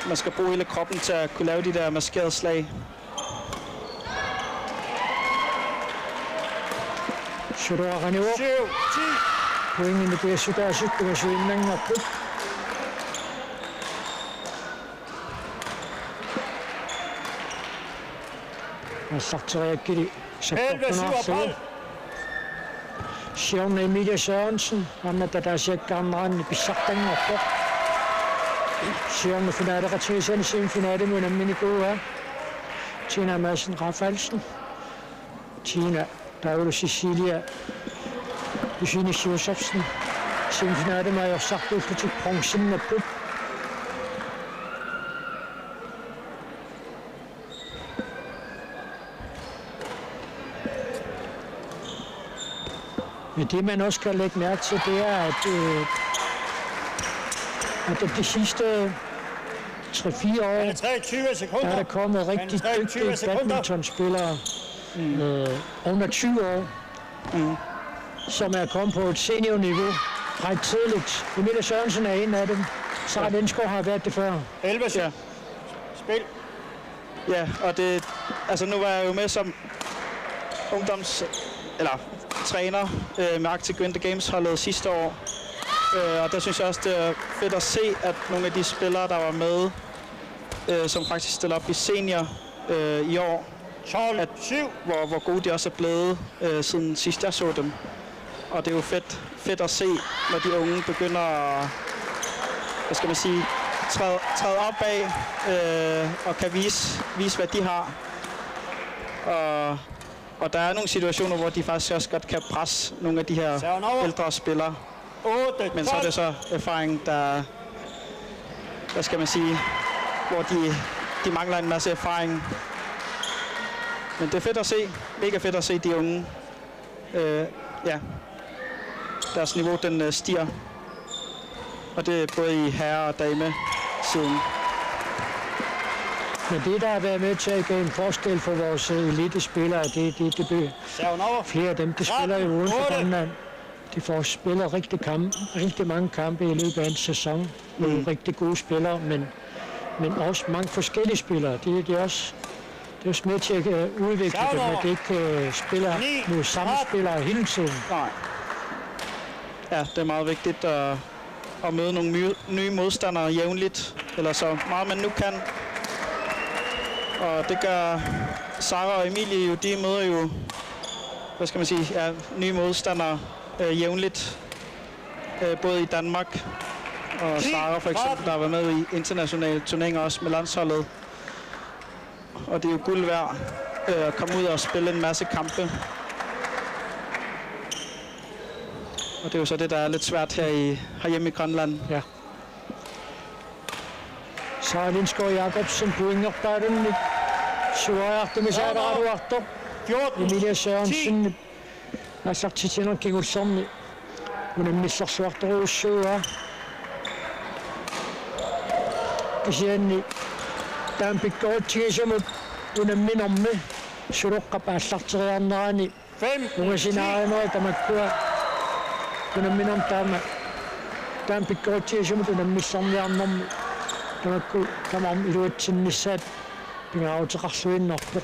man skal bruge hele kroppen til at kunne lave de der maskerede slag. Suluaqanivoq. Syv ti. Pointinik piassutaasut pingasuinnanngorput. Aallarteriakkili elleve syvogfyrre. Sapportunaarlugu. Siorna Emilie Sørensen, aamma ataasiakkaarnerani pissartanngorpoq. Siorna finaleqatigisani semifinalimut unamminikuuaa. Tina Madsen Rafaelsen. Tina Paulus Cecilia Josefsen. Semifinalimut ajorsartuullutik bronzinnapput. Men det, man også skal lægge mærke til, det er, at, øh, at de sidste tre-fire år, der er der kommet rigtig dygtige badmintonspillere, øh, under tyve år, som er kommet på et seniorniveau ret tidligt. Emilie Sørensen er en af dem. Sara Lindskov har været det før. elleve. Ja. Spil. Ja, og det, altså nu var jeg jo med som ungdoms-, eller træner, øh, med Arctic Winter Games holdet sidste år. Øh, og der synes jeg også, det er fedt at se, at nogle af de spillere, der var med, øh, som faktisk stiller op i senior, øh, i år, at, hvor, hvor gode de også er blevet, øh, siden sidst jeg så dem. Og det er jo fedt, fedt at se, når de unge begynder at, hvad skal man sige, træde, træde op af, øh, og kan vise, vise, hvad de har. Og, og der er nogle situationer, hvor de faktisk også godt kan presse nogle af de her ældre spillere. Men så er det så erfaring, der, hvad skal man sige, hvor de, de mangler en masse erfaring. Men det er fedt at se. Mega fedt at se de unge. Øh, ja. Deres niveau, den, øh, stiger. Og det er både i herre- og damesiden. Men det, der har været med til at gøre en forskel for vores, øh, elitespillere, det, det, det blev flere af dem, der spiller i uden for Grønland. De får spillet rigtig, kamp, rigtig mange kampe i løbet af en sæson. Nogle rigtig gode spillere, men, men også mange forskellige spillere. Det, det er også, det er også med til at, øh, udvikle dem, at de ikke, øh, spiller mod samme spillere hele tiden. Nej. Ja, det er meget vigtigt at, at møde nogle my- nye modstandere jævnligt, eller så meget man nu kan. Og det gør Sara og Emilie jo, de møder jo, hvad skal man sige, ja, nye modstandere, øh, jævnligt. Øh, både i Danmark og Sara for eksempel, der har været med i internationale turneringer også med landsholdet. Og det er jo guld værd, øh, at komme ud og spille en masse kampe. Og det er jo så det, der er lidt svært her i, herhjemme i Grønland. Ja. Sara Lindskov Jacobsen pointerpaalunnik suaartumisaaraluartoq. Emilie Sørensen aallartitsinermi kingullermi unammissorsuartorujussuuaa. Kisianni taama pikkoritsigisumut unamminermi Suloqqap aallarteriarnerani ungasinaarinera tamakkua unamminermi taama, taama pikkoritsigisumut unammissarniarnermi tamakku tamarmik iluatsinnissaat pingaaruteqarluinnarpoq.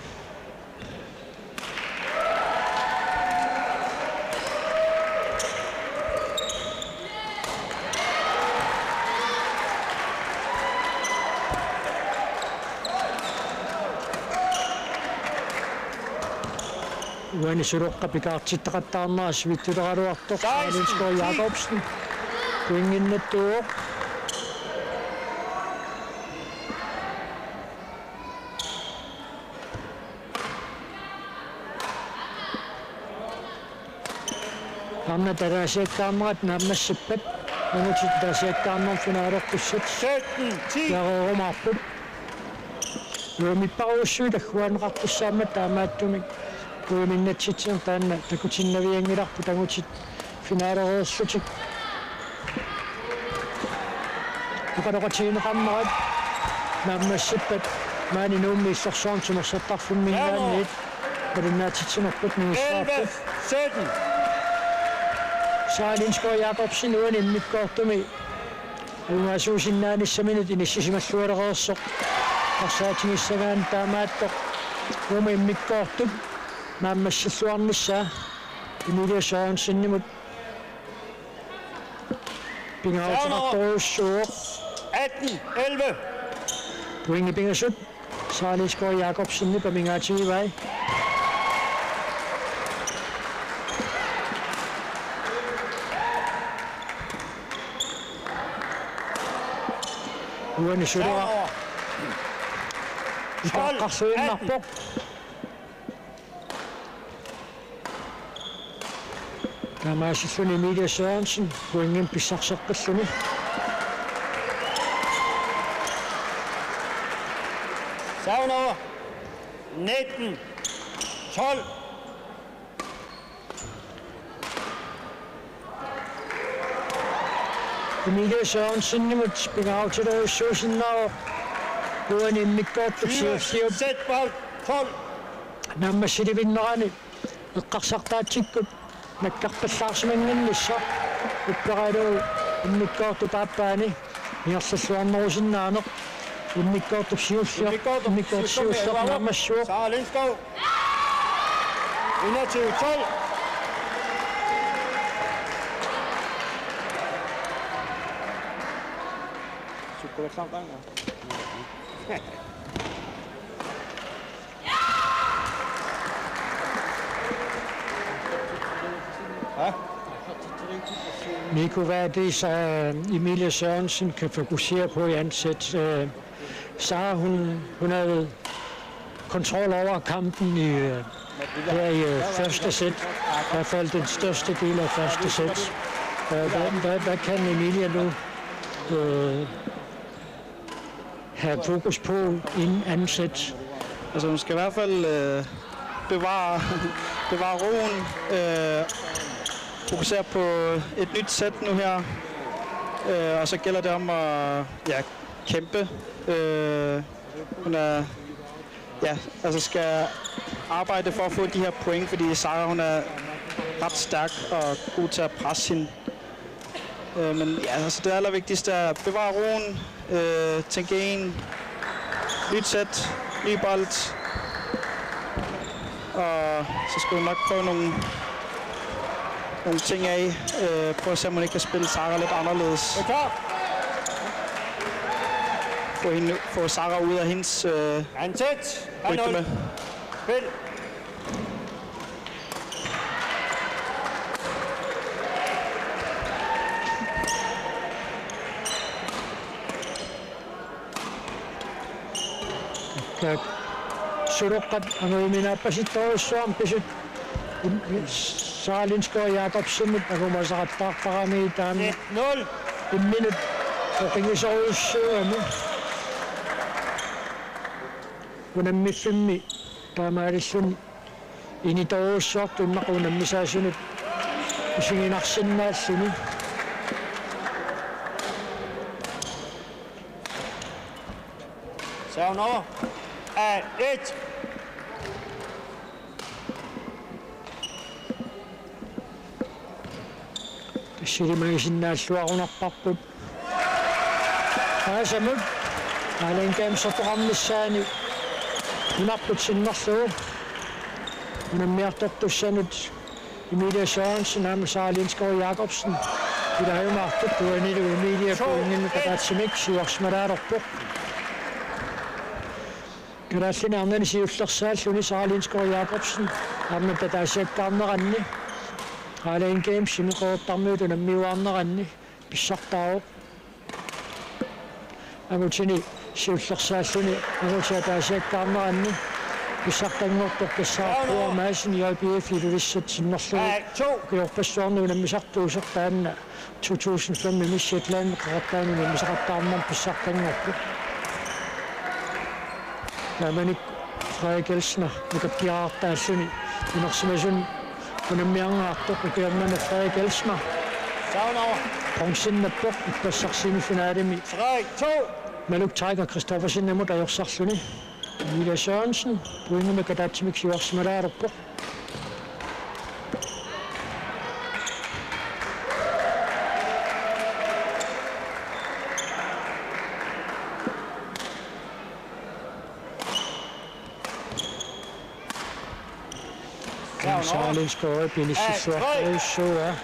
Uani Suloqqap ikaartittaqattaarnera sivitsuleraluartoq Sara Lindskov Jacobsen. Pointinnattuuvoq. Aamma ataasiakkaarnerat naammassippat, angutit ataasiakkaarnermut finalertussat. Sytten ti. Jareerumaarput. Uumipparujussuit agguaanneqartussaammat taamaattumik uiminnatsitsineq taanna takutinnavianngilarput angutit finalereerlutik. Oqaloqatigineqarnerat naammassippat maani Nuummi Illorsuarni Timersortarfimminngaanniit malunnaatsitsinerput Nuussuarput. Sara Lindskov Jacobsen uani immikkoortumi ajugaasuusinnaanissaminut inissisimallualereersoq. Arsaatigissangaani taamaattoq uuma immikkoortup naammassilluarnissaa Emilie Sørensenimut pingaaruteqartorujussuuvoq. Atten elleve. Pointit pingasut Sara Lindskov Jacobsenip amigaatigivai. Uani sulera. Itaqqarluinnarpoq. Taamaasilluni Emilie Sørensen pointimik pissarseqqilluni. Savner. Nitten. Tolv. Emilie Sørensenimut pingaarutilerujussuusinnaavoq uani immikkoortup siulliup. Sæt bold. Tolv. Naammassilivinnerani eqqarsartaatsikkut nakkarpallaarsimanngimmat upperalugu immikkoortup aappaani ingerlalluarnerusinnaaneq. Immikkoortup siulliup, immikkoortup siulliup naammassivoq. Sara Lindskov. Enogtyve tolv. Mikko, hvad er det, så Emilie Sørensen kan fokusere på i anden sæt? Øh, Sara, hun, hun havde kontrol over kampen i, øh, her i, øh, første sæt. I hvert fald den største del af første sæt. Hvad, hvad, hvad, hvad kan Emilie nu, øh, have fokus på inden anden sæt? Altså, hun skal i hvert fald, øh, bevare, bevare roen, øh, fokusere på et nyt sæt nu her. Øh, og så gælder det om at, ja, kæmpe. Øh, hun er, ja, altså skal arbejde for at få de her point, fordi Sara, hun er ret stærk og god til at presse hende. Øh, men ja, altså det allervigtigste er at bevare roen, øh, tænke en, nyt sæt, ny bold. Og så skal vi nok prøve nogle, nogle ting af. Øh, prøve at se, om hun ikke kan spille Sara lidt anderledes. Få, hende, få Sara ud af hendes, øh, rytme. Spil. Suloqqat angujuminaappasittorujussuarmik pisut Sara Lindskov Jakobsenip angumasaqattaartarami taanna imminut oqigisorujussuugami. Unammiffimmi taamaalilluni initoorujussuartut immaqa unammisaasunut isiginarsinnaalluni. Serve nummer et. Tassilimagisinnaallunarparput. Aasamut. Aalajangigaanni soqoqarnissaani nunarput sinnerlugu. Unammiartortussanut Emilie Sørensen aamma Sara Lindskov Jakobsen ilaajumaartut uanilu Emilie pointimik ataatsimik siuarsimalaarpoq. Kalaallit Nunaanni siullersaalluni Sara Lindskov Jakobsen aamma ataasiakkaarneranni Aalajangigaanni sumi qeqertarmiut unammiuaarneranni pissartaavoq. Angutini siullersaalluni angutit ataasiakkaarneranni pissartanngortoq tassaavoq Kuup Madsen J B F Ilulissat sinnerlugu ukiorpassuarni unammisartuusoq taanna to tusind fem-imi Shetlandimi qeqertaani unammisaqattaarnermi pissartanngorpoq. Taamanikkut Frederik Elsner nukappiarartaalluni inersimasuni unammiarneqartoq ukiormanna Frederik Elsner. Bronzennappoq ippassaq semifinalimi. Frederik to. Maluk Tiger Christoffersenimut ajorsarluni. Emilie Sørensen pointimik ataatsimik siuarsimalaarpoq. Sara Lindskov Jakobsen inissilluartorujussuuvoq.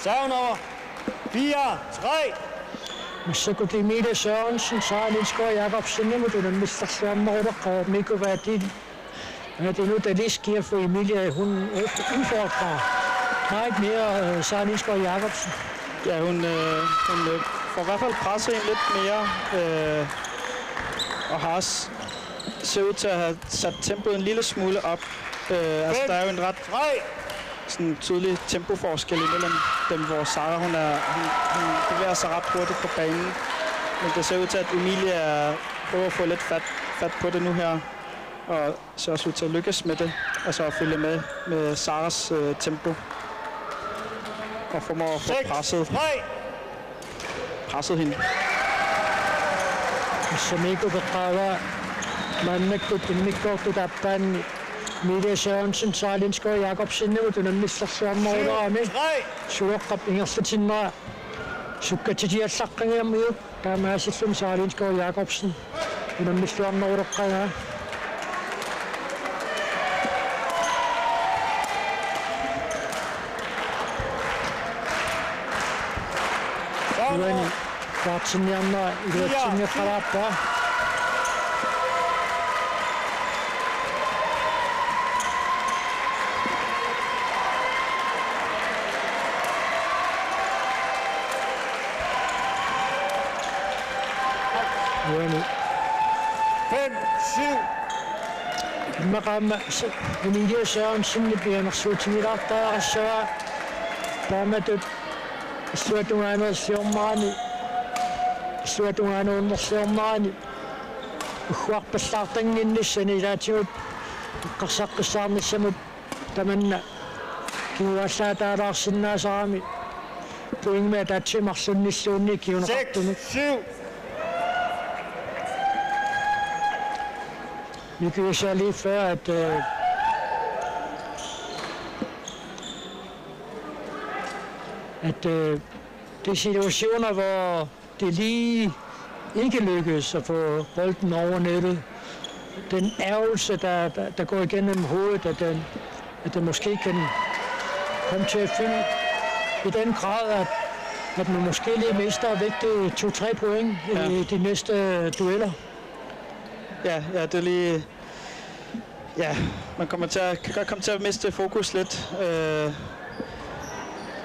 Down over. Fire, tre. Massakkut Emilie Sørensen, Sara Lindskov Jakobsenimut unammillerluarneruleqqaaq, Mikko Vadin. Vadin, nu er det lige sker for Emilie, hun udfordrer meget mere, øh, Sara Lindskov Jakobsen. Ja, hun, øh, hun øh, får i hvert fald presset hende lidt mere, øh, og har også ser ud til at have sat tempoet en lille smule op. Øh, altså, der er jo en ret sådan tydelig tempoforskel imellem dem, hvor Sara, hun, er, hun, hun bevæger sig ret hurtigt på banen. Men det ser ud til, at Emilie er, prøver at få lidt fat, fat på det nu her, og ser også ud til at lykkes med det, altså at følge med med Saras øh, tempo, og formår at få presset, presset hende. Tassa Mikko peqqaavaa maannakkut immikkoortut aappaanni Emilie Sørensen, Sara Lindskov Jakobsenimut unammillerluarnerulerami. Suloqqap ingerlatinnera sukkatsitiallaqqagiarmiuk, taamaasilluni Sara Lindskov Jakobsen unammilluarneruleqqagaa. Uani kvartsinniarnera iluatsinngikkaluarpaa. Uani. Fem, syv. Immaqa aamma s-, Emilie Sørensenip pianersuutigilaartariaqassavaa. Taamatut illuatungaanerliornerani, illuatungaanerliornerani ugguarpallaartannginnissani ilaatigut eqqarsaqqissaarnissamut tamanna kinguallaataalaarsinnaasarami pointimik ataatsimik marlunnilluunniit kinguneqartumik. Seks syv. Vi kan jo så lige før, at, øh, at øh, det er situationer, hvor det lige ikke lykkedes at få bolden over nettet. Den ærgelse, der, der, der går igennem hovedet, at den, at den måske kan komme til at fylde i den grad, at, at man måske lige mister vigtige to-tre point i de næste dueller. Ja, ja, det er lige, ja, man kommer til at, kan godt komme til at miste fokus lidt, øh,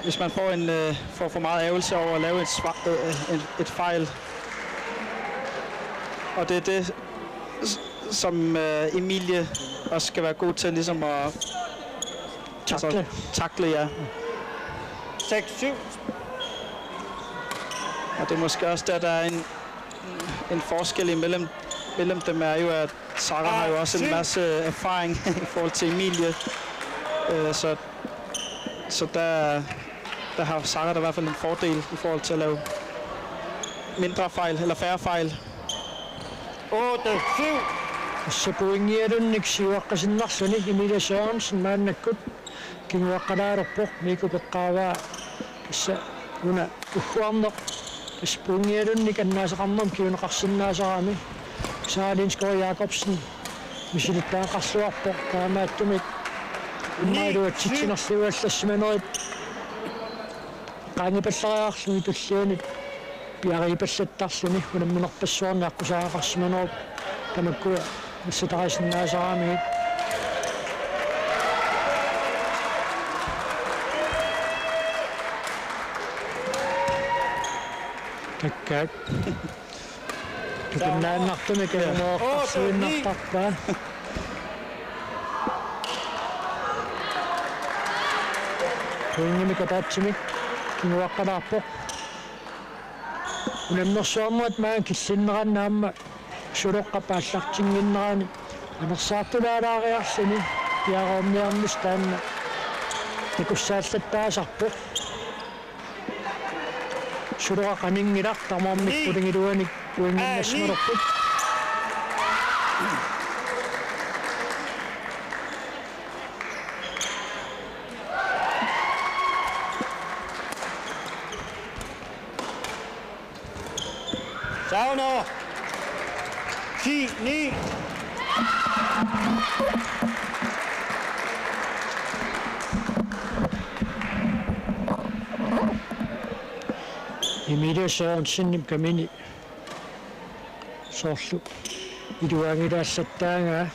hvis man får en, øh, får for meget ærgelse over at lave et, sva- øh, en, et fejl. Og det er det, s- som øh, Emilie også skal være god til ligesom at takle, ja. Seks syv. Og det er måske også der, der er en, en forskel imellem mellem dem, er jo, at Sara har jo også en masse erfaring i forhold til Emilie. Øh, så så der, der har Sara der i hvert fald en fordel i forhold til at lave mindre fejl, eller færre fejl. Otte syv. Tassa pointialunnik siuaqqasinnarluni Emilie Sørensen maannakkut kinguaqqalaalerpoq, Mikko peqqaavaa. Tassa una ugguarneq tassa pointialunnik annaasaqarnermut kinguneqarsinnaasarami. Sara Lindskov Jakobsen misilittagaqarluarpoq, taamaattumik immaqa iluatsitsinerlugu allassimanerit qaangipallariarlugit tullianut piarigipallattarluni unamminerpassuarnik aqqusaagaqarsimanerup tamakkua nassatarissinnaasaramiuk. Takkaak. Tukinnaannartumik. Ja. Kinguneqarsiinnartarpaa. Pointimik ataatsimik kinguaqqalaarpoq. Unammersuarnerit maanga killinneranni aamma Suloqqap aallartinnginnerani anersaartulaalaariarluni piareerniarnissaq taanna takussaallattaasarpoq. Suloqaq qaninngilaq, tamarmik qulingiluanik pointinnassanerput. Sauno. Ti ni. Emilie Sørensenip kamini soorlu iluanngilaallattaagaa.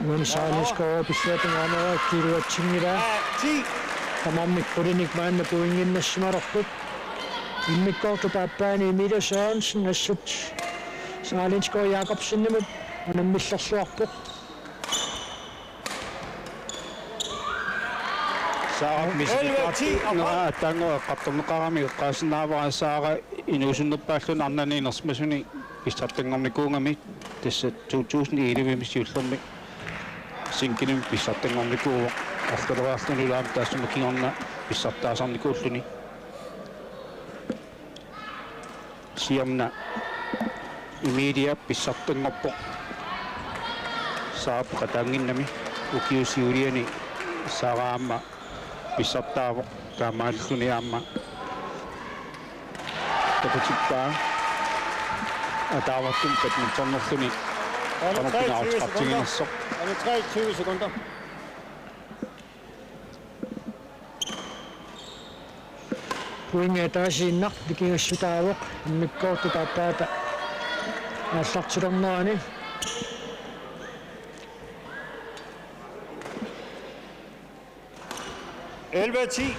Uani Saarlinskov pilluatungaanera iluatsinngilaa. Tamarmik qulinik maanna pointinnassimavoq. Immikkoortup aappaani Emilie Sørensen assut Saarlinskov Jakobsenimut unammillerluarpoq. Saara elleve ti, misilittaartuuneraa taanna eqqartorneqarami eqqaasinnaavara Saara inuusunnerpaalluni arnani inersimasuni pissartanngornikuugami tassa to tusind elleve-mi siullermi singlenimi pissartanngornikuuvoq arlaleriarluni ulaam taassuma kingorna pissartaasarnikuulluni. Siamna Emilie pissartanngorpoq. Saara peqataannginnami ukiup siuliani Saara aamma pissartaavoq taamaalilluni aamma toqutippaa ataavartumik badmintonerluni qanoq pingaaruteqartiginersoq. Der er treogtyve sekunder. Pointi ataasiinnaq nikingassutaavoq immikkoortup aappaata aallartilernerani. Elleve ti.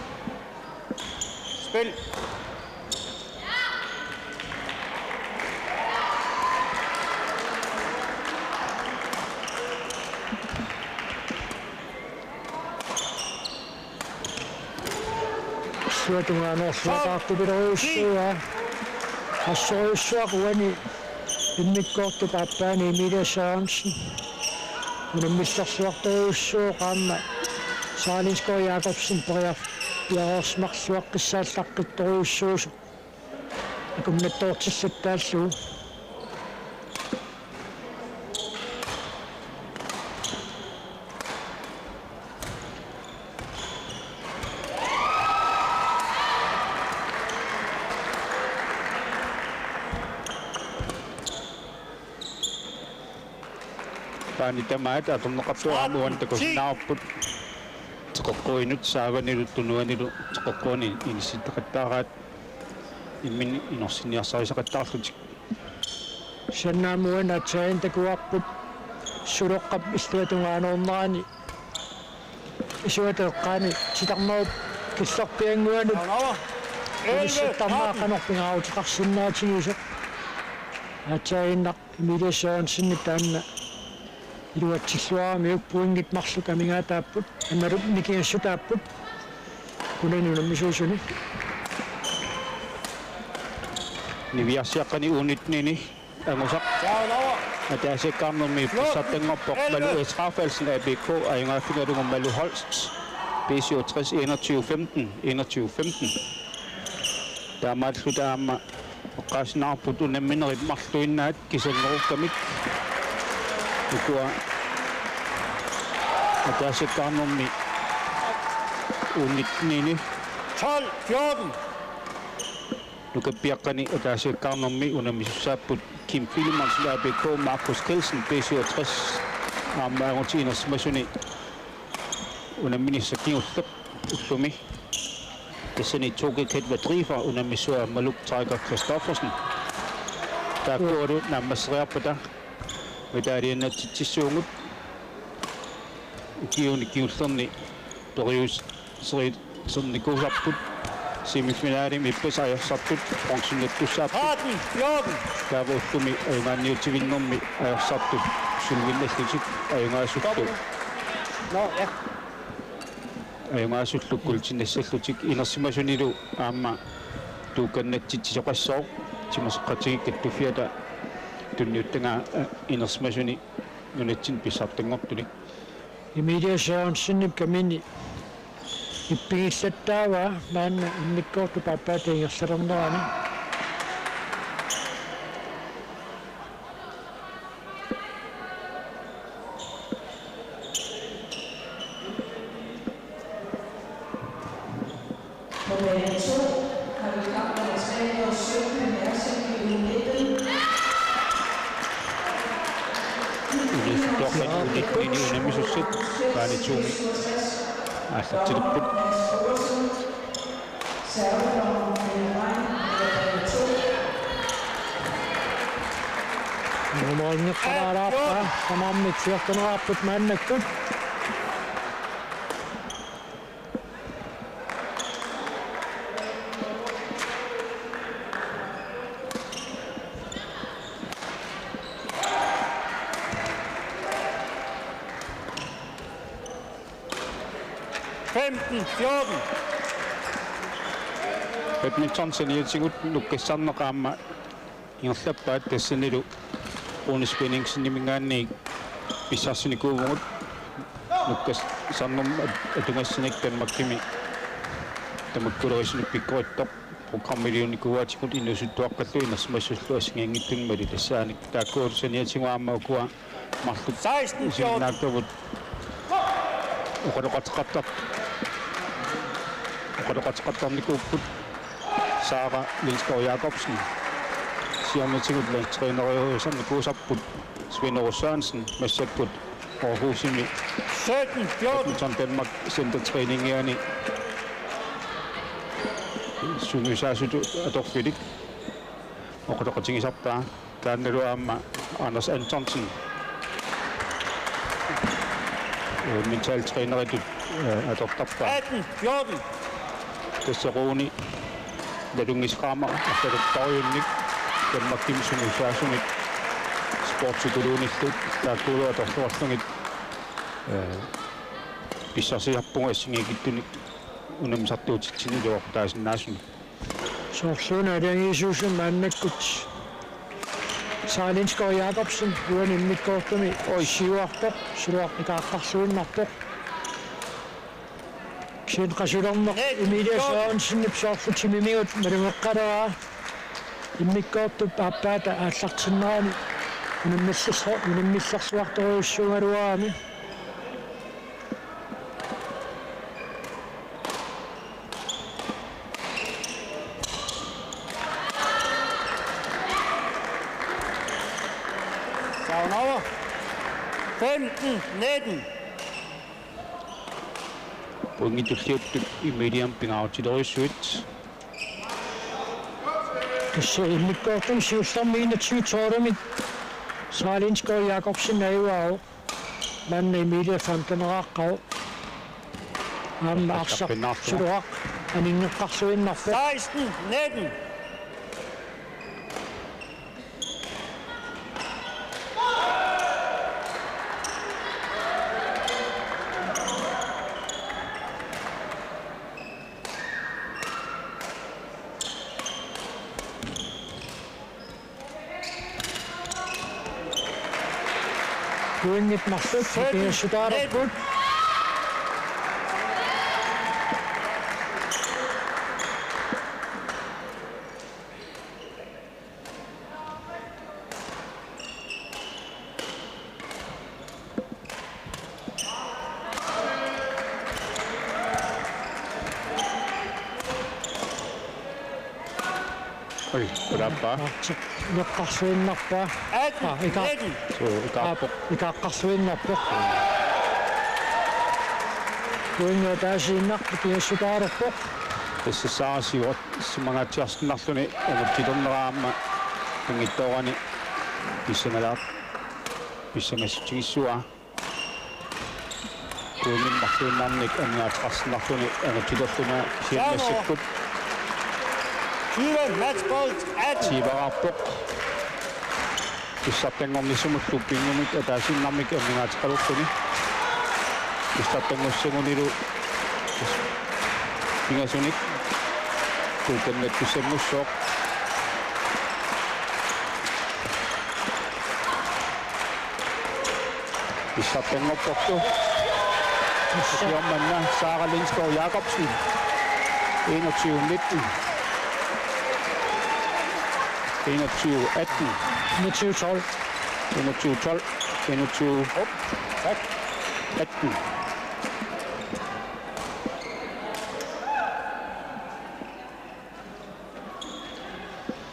Spil. Suatungaanut suataartupilorujussua. Assorujussuaq uani immikkoortup aappaani Emilie Sørensen unammillerluartorujussuuvoq aamma Saarlinskov Jakobsen periar-, piareersimarluaqqissaallaqqittorujussuusoq. Akunnertoortillattaallugu. Baani tamaat atorneqartoq aamma uani takusinnaavarput. Teqeqquinut saavanilu tunuanilu teqeqquani inissitaqattaaraat imminut inorsinniarsarisaqattaarlutik. Kisianni aamma uani aatsaannguaq takuarput Suloqqap illuatungaanerani isuata eqqaani titarnerup killorpiannguanut unissittarnera qanoq pingaaruteqarsinnaatigisoq. Aatsaannguaq Emilie Sørensenip taanna iluatsilluaramiuk pointit marluk amigaataapput, aammalu nikingassutaapput. Kunani unammisuusuni. Niviarsiaqqani U nitten-ini angusaq. Ataasiakkaarnermi pissartanngorpoq Malu S. Rafaelsen, A B K, ajugaaffigalugu Malu Holst, B syvogtres, enogtyve femten, enogtyve femten. Taamaalilluta aamma eqqaasinnaarput unamminerit marluinnaat kisanngorukkami. Ukua ataasiakkaarnermi U nitten-ini. Tolv fjorten. Nukappiaqqani ataasiakkaarnermi unammisussaapput Kim Filemonsen, A B K, Markus Kielsen, B syvogtres, aamma angutit inersimasuni unamminissaq kingulleq ullumi. Tassani Toke Ketva Driver unammissua Maluk Tiger Christoffersen. Taakkualu naammasseriarpata medaljennatsitsissuugut ukiuni kingullerni periuserisarnikuusarput, semifinalimi ippassaq ajorsartut bronzeniartussaapput. Tretten fjorten. Taava ullumi ajugaanniutivinnermi ajorsartut sølvinnallutik ajugaasullu. Nå, ja. Ajugaasullu guldinnissallutik inersimasunilu aamma tokennatsitsisoqassooq, timersoqatigiit kattuffiata tunniuttagaa, eh, inersimasuni nunatsinni pissartanngortunik. Emilie Sørensenip kamini ippigillattaavaa maanna immikkoortup aappaata ingerlalernerani. Nummer to, kamp nummer tre hundrede sytten, Mærsk, U nitten. Unammisussaat baani to-mi. Aallartilerput. Nuumerinngikkaluarpaa, tamarmik fjortenerarput maannakkut. Femten fjorten. Badminton saniatigut nukkassarneq aamma ingerlappaat, tassanilu Rune Svenningseniminngaanniit pissarsinikuuvugut nukkassarnermut at-, atugassanik. Danmarkimi tamakkulerisinik pikkorittoq programmiliunnikuuaatigut inuusuttuaqqallu inersimassullu assigiinngitsunik malittassaanik. Taakku saniatigut aamma ukua marluk seksten fjorten. Isiginnaakkagut oqaloqateqartar-, oqaloqateqartarnikuupput. Sara Lindskov Jakobsen. Siornatigut landstræneriusarnikuusarput Svend Aage Sørensen, massakkut Aarhusimi sytten fjorten. Badminton Danmark Center Træningiani sungiusaasutut atorfilik oqaloqatigisarpaa. Taannalu aamma Anders Antonsen, øh, mentaltræneritut, øh, atortarpaa. Atten fjorten. Tassa Rune Ladungisqaama arlalukkarujunik Danmarkimi sungiusaasunik sportspsykologinillu taakkuulluni atorluarlugit, øh, pissarsisarpugut assigiinngitsunik unammisartuutitsinni iluaqutaasinnaasunik. Soorluuna aalajangiisuusut maannakkut. Sara Lindskov Jakobsen uani immikkoortumi, oi, siuarpoq, siuarpoq, ikaaqqarluinnarpoq. Kisianni qasulerneq Emilia Sørensenip soorlu timimigut malugeqqaleraa. Immikkoortup aappaata aallartinnerani unammillersu-, unammillersuartorujussuugaluarami. Down over. Femten nitten. Pointit tulliuttut Emiliamut pingaarutilerujussuit. Tassa immikkoortumi siullermi enogtyve tolvimik Sara Lindskov Jakobsen ajugaavoq. Maanna Emilia femteneraqqavoq. Aamma arsaq, pinnaartua, siuaraq aninngeqqarluinnarpoq. Seksten nitten. Pointit marluk, sytten nitten. Oi, pulappaa. Neqqarsuinnarpaa. Atten, ah, ika-, nitten. Suu, ikaappoq. Ikaaqqarsuinnarpoq. Kuinga taasiinnaq ikiassutaalerpoq. Tassa Sara siuat simangaatsiarsinnarluni angutilernera aamma pinngitsoorani pissangalaar-, pissangassutigissuaa. Kuinnimmarluinnarnik amigaateqarsinnarluni angutilerluni siammassikkut. Tyve, matchbold atten. Tiivaraarpoq. Pissartanngornissumullu pinngumut ataasiinnarmik amigaateqalerluni. Pissartanngussagunilu pingasunik. Kuukannat pissanngussaaq. Pissartanngorporlu. Siormanna Sara Lindskov Jakobsen. Enogtyve nitten. Enogtyve atten. Enogtyve tolv. Enogtyve tolv. Enogtyve atten.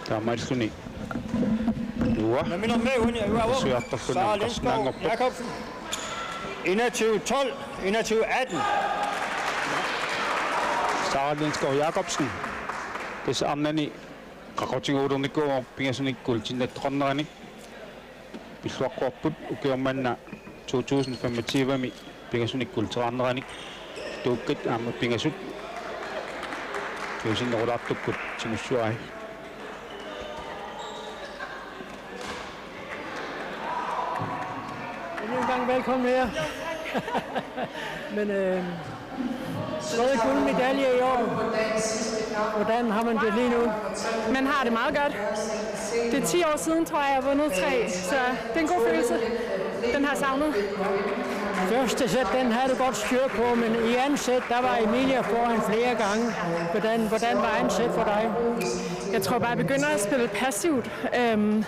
Taamaalilluni. Uanga. Nummer nummer uani, uanga. Sujartorluni Sara Lindskov Jakobsen. Enogtyve tolv, enogtyve atten. Harald Lindskov Jacobsen. Tassa arnani qaqutigoornikuuvoq pingasunik guldinngitsoqarnerani. Pilluaqquarput ukioq manna to tusind femogtyve-mi pingasunik guldinngitsoqarnerani. Duukkat aamma pingasut. Tusinnerulaartukkut tigussuai. Endnu en gang velkommen her. Men øh, tredje guldmedalje i år. Hvordan har man det lige nu? Man har det meget godt. Det er ti år siden, tror jeg, jeg har vundet tre, så det er en god følelse. Den har jeg savnet. Første sæt, den havde du godt styr på, men i anden sæt, der var Emilia foran flere gange. Hvordan, hvordan var anden sæt for dig? Jeg tror bare, jeg begynder at spille passivt. Øhm,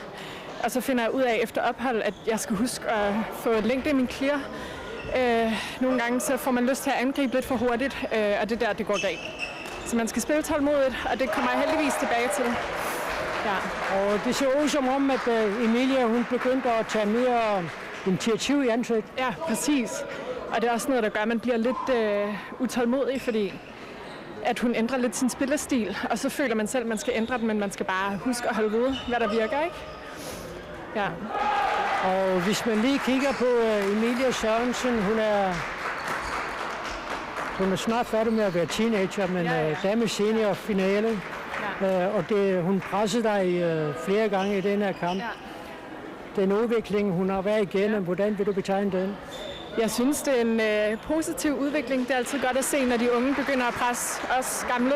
og så finder jeg ud af efter ophold, at jeg skal huske at få længde i min clear. Øh, nogle gange så får man lyst til at angribe lidt for hurtigt, øh, og det er der, det går galt. Så man skal spille tålmodigt, og det kommer jeg heldigvis tilbage til. Ja. Og det ser ud som om, at øh, Emilia, hun begyndte at tage mere initiativ i anden sæt. Ja, præcis. Og det er også noget, der gør, at man bliver lidt øh, utålmodig, fordi at hun ændrer lidt sin spillestil, og så føler man selv, at man skal ændre den, men man skal bare huske at holde ved, hvad der virker, ikke? Ja. Og hvis man lige kigger på øh, Emilia Sørensen, hun er, hun er snart færdig med at være teenager, men ja, ja, øh, dame senior finale. Ja. Øh, og det, hun pressede dig øh, flere gange i den her kamp. Ja. Den udvikling, hun har været igennem, ja, hvordan vil du betegne den? Jeg synes, det er en øh, positiv udvikling. Det er altid godt at se, når de unge begynder at presse os gamle.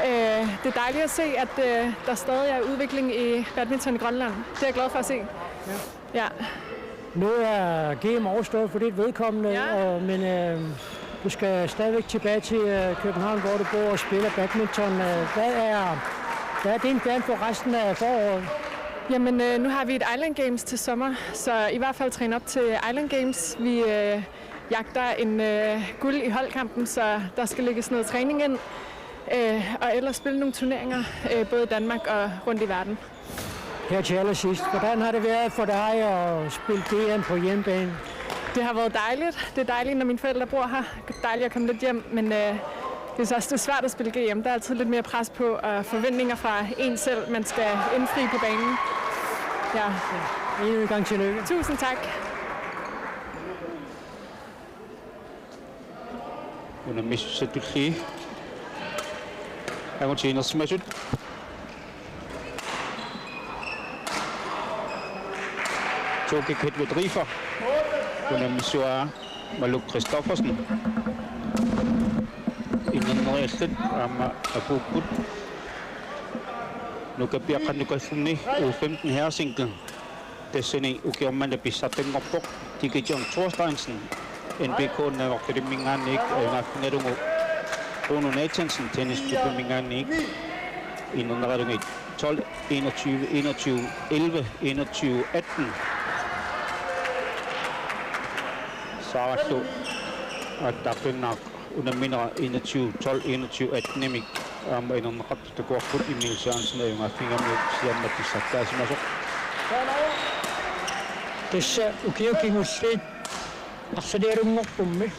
Øh, det er dejligt at se, at øh, der stadig er udvikling i badminton i Grønland. Det er jeg glad for at se. Ja. Ja. Nu er G M overstået for dit vedkommende, ja, og, men øh, du skal stadigvæk tilbage til øh, København, hvor du bor og spiller badminton. Øh, hvad er, hvad er din plan for resten af foråret? Jamen, øh, nu har vi et Island Games til sommer, så i hvert fald træne op til Island Games. Vi øh, jagter en øh, guld i holdkampen, så der skal lægges noget træning ind. Øh, og ellers spille nogle turneringer, øh, både i Danmark og rundt i verden. Her til allersidst, hvordan har det været for dig at spille D M på hjemmebane? Det har været dejligt. Det er dejligt, når mine forældre bor her. Dejligt at komme lidt hjem, men øh, jeg synes også, det er svært at spille G M. Der er altid lidt mere pres på, og forventninger fra en selv, man skal indfri på banen. Ja. Endnu en gang tillykke. Tusind tak. Unammissaartulli. Angutiinersimasut. Toki Ketwe Driver. Unammissuaa Malou Christoffersen. Innerneriallit aamma apuupput. Nuka Piaqqat Nukaffummi U femten herresingle. Tassani ukioq manna pissartanngorpoq Dikitjong Thorsteinsen, N B K Nanortalimminngaanniit, ajugaaffigalugu Bruno Nathansen, Tennisklubbimingaanniit, innerneralugit tolv enogtyve, enogtyve elleve, enogtyve atten. Saarallu aatsaaqqinnaaq unamminera enogtyve tolv, enogtyve atten-imik aamma inerneqartut takuarput Emil Sørensen ajugaaffigigamikku siammat pissartaasimasoq. Tassa ukiut kingulliit arlalialunngorpummi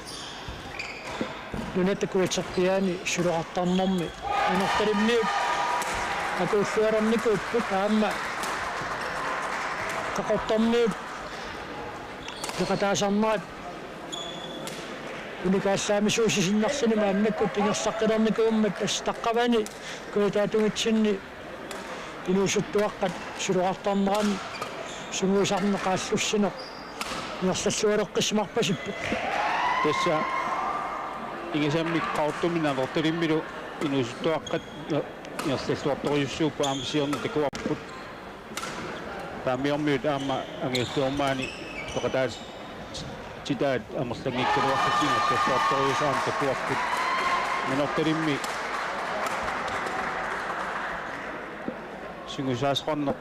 Nunatta Kujaterpiaani suloqartarnermi Nanortalimmiut akuulluarnikuupput aamma Qaqortormiut peqataasarnerat unikaallaamisuusisinnarluni maannakkut pingersaaqqilernikuummat tassa taqqavani kujataatungitsinni inuusuttuaqqat suloqartarnerani sungiusarneq qaallussineq ingerlallualeqqissimarpasipput. Tassa ingasammik Qaqortumi Nanortalimmilu inuusuttuaqqat ingerlalluartorujussuupput aamma siorna takuarput. Taamiormiut aamma angajulliup maani peqataatitaat amerlanngikkaluarlutik ingerlalluartorujussuupput aamma takuarput. Nanortalimmi sungiusaasoqarneq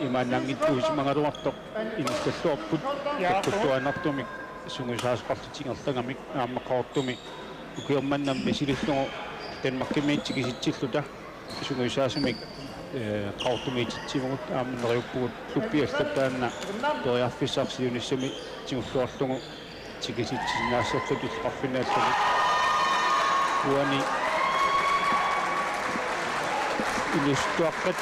imaannaanngitsuusimagaluartoq ingerlalluarput takkuttuaannartumik sungiusaasoqarlutik ingerlagamik aamma Qaqortumi ukioq manna misilillugu Danmarkimiit tikisitsilluta sungiusaasumik, eh, Qaqortumiititsivugut aamma neriuppugut klubbi allat taanna periarfissaq siunissami tigulluarlugu tikisitsisinnaassallutik illoqarfinni allani. Uani inuusuttuaqqat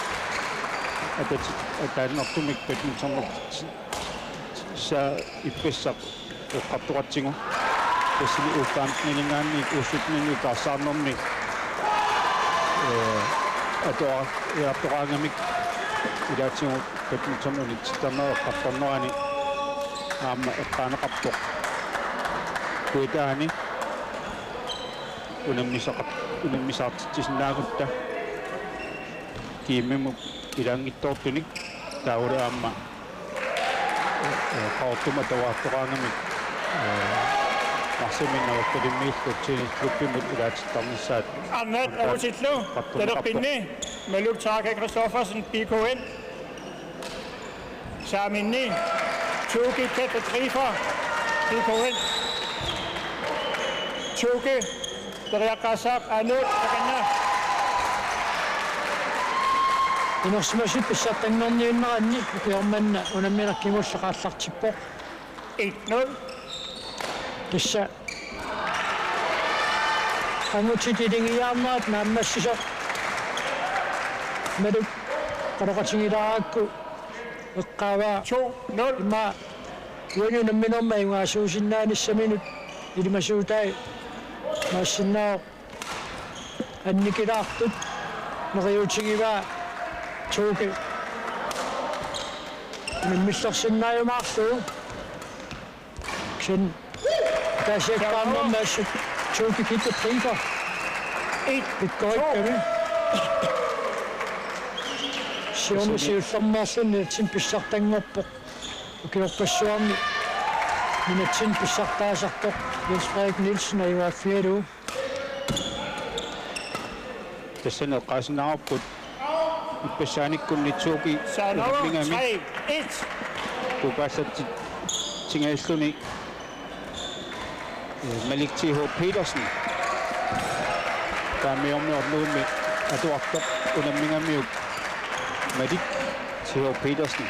atat-, ataannartumik badmintonertut ippassaq eqqartoqatsigu. Tassani U femten-ilingaanniit U sytten-inik ikaarsaarnermi, ee, atuariartoqaangamik ilaatigut badminton unitsittarneq eqqartornerani aamma eqqaaneqarpoq. Kuitaani unammisaqar-, unammisaartitsisinnaagutta GM-imut ilaanngitsoortunik taavalu aamma, ee, Qaqortumi atuartoqaangamik, ee, Narsami Nanortalimmiillu tennisklubbimut ilaatittarnissaat. Arnat angutillu, talerpinni, Maluk Tiger Christoffersen, B K N. Saaminni, Toki Kette Driver, B K N. Toki, periaqqaassaaq, Arnat, takanna. Inersimasut pissartanngorniunneranni ukioq manna unammineq kingulleq aallartippoq. Et nul. Tassa angutit iligiiaarnerat naammassisoq. Maluk qanoqatigilaaraakku eqqaavaa. To nul. Immaqa uani unamminermi ajugaasuusinnaanissaminut ilimasuutai maassinnaavoq annikilaartut neriuutigivaa Toki. Unammillersinnaajumaarlugu. Kisianni ataasiakkaarnermi assut Toki Kette Driver. Pikkorikkami. Siorna siullermeerluni nunatsinni pissartanngorpoq. Ukiorpassuarni nunatsinni pissartaasartoq Jens Frederik Nielsen ajugaaffigalugu. Tassani eqqaasinnaavarput ippassaanikkunni Toki Sanova, unammigami tre et. Kupaassatsitsigaalluni, ee, Malik T H Petersen. Taamiormiorluummi atuartoq unammigamiuk Malik T H Petersen.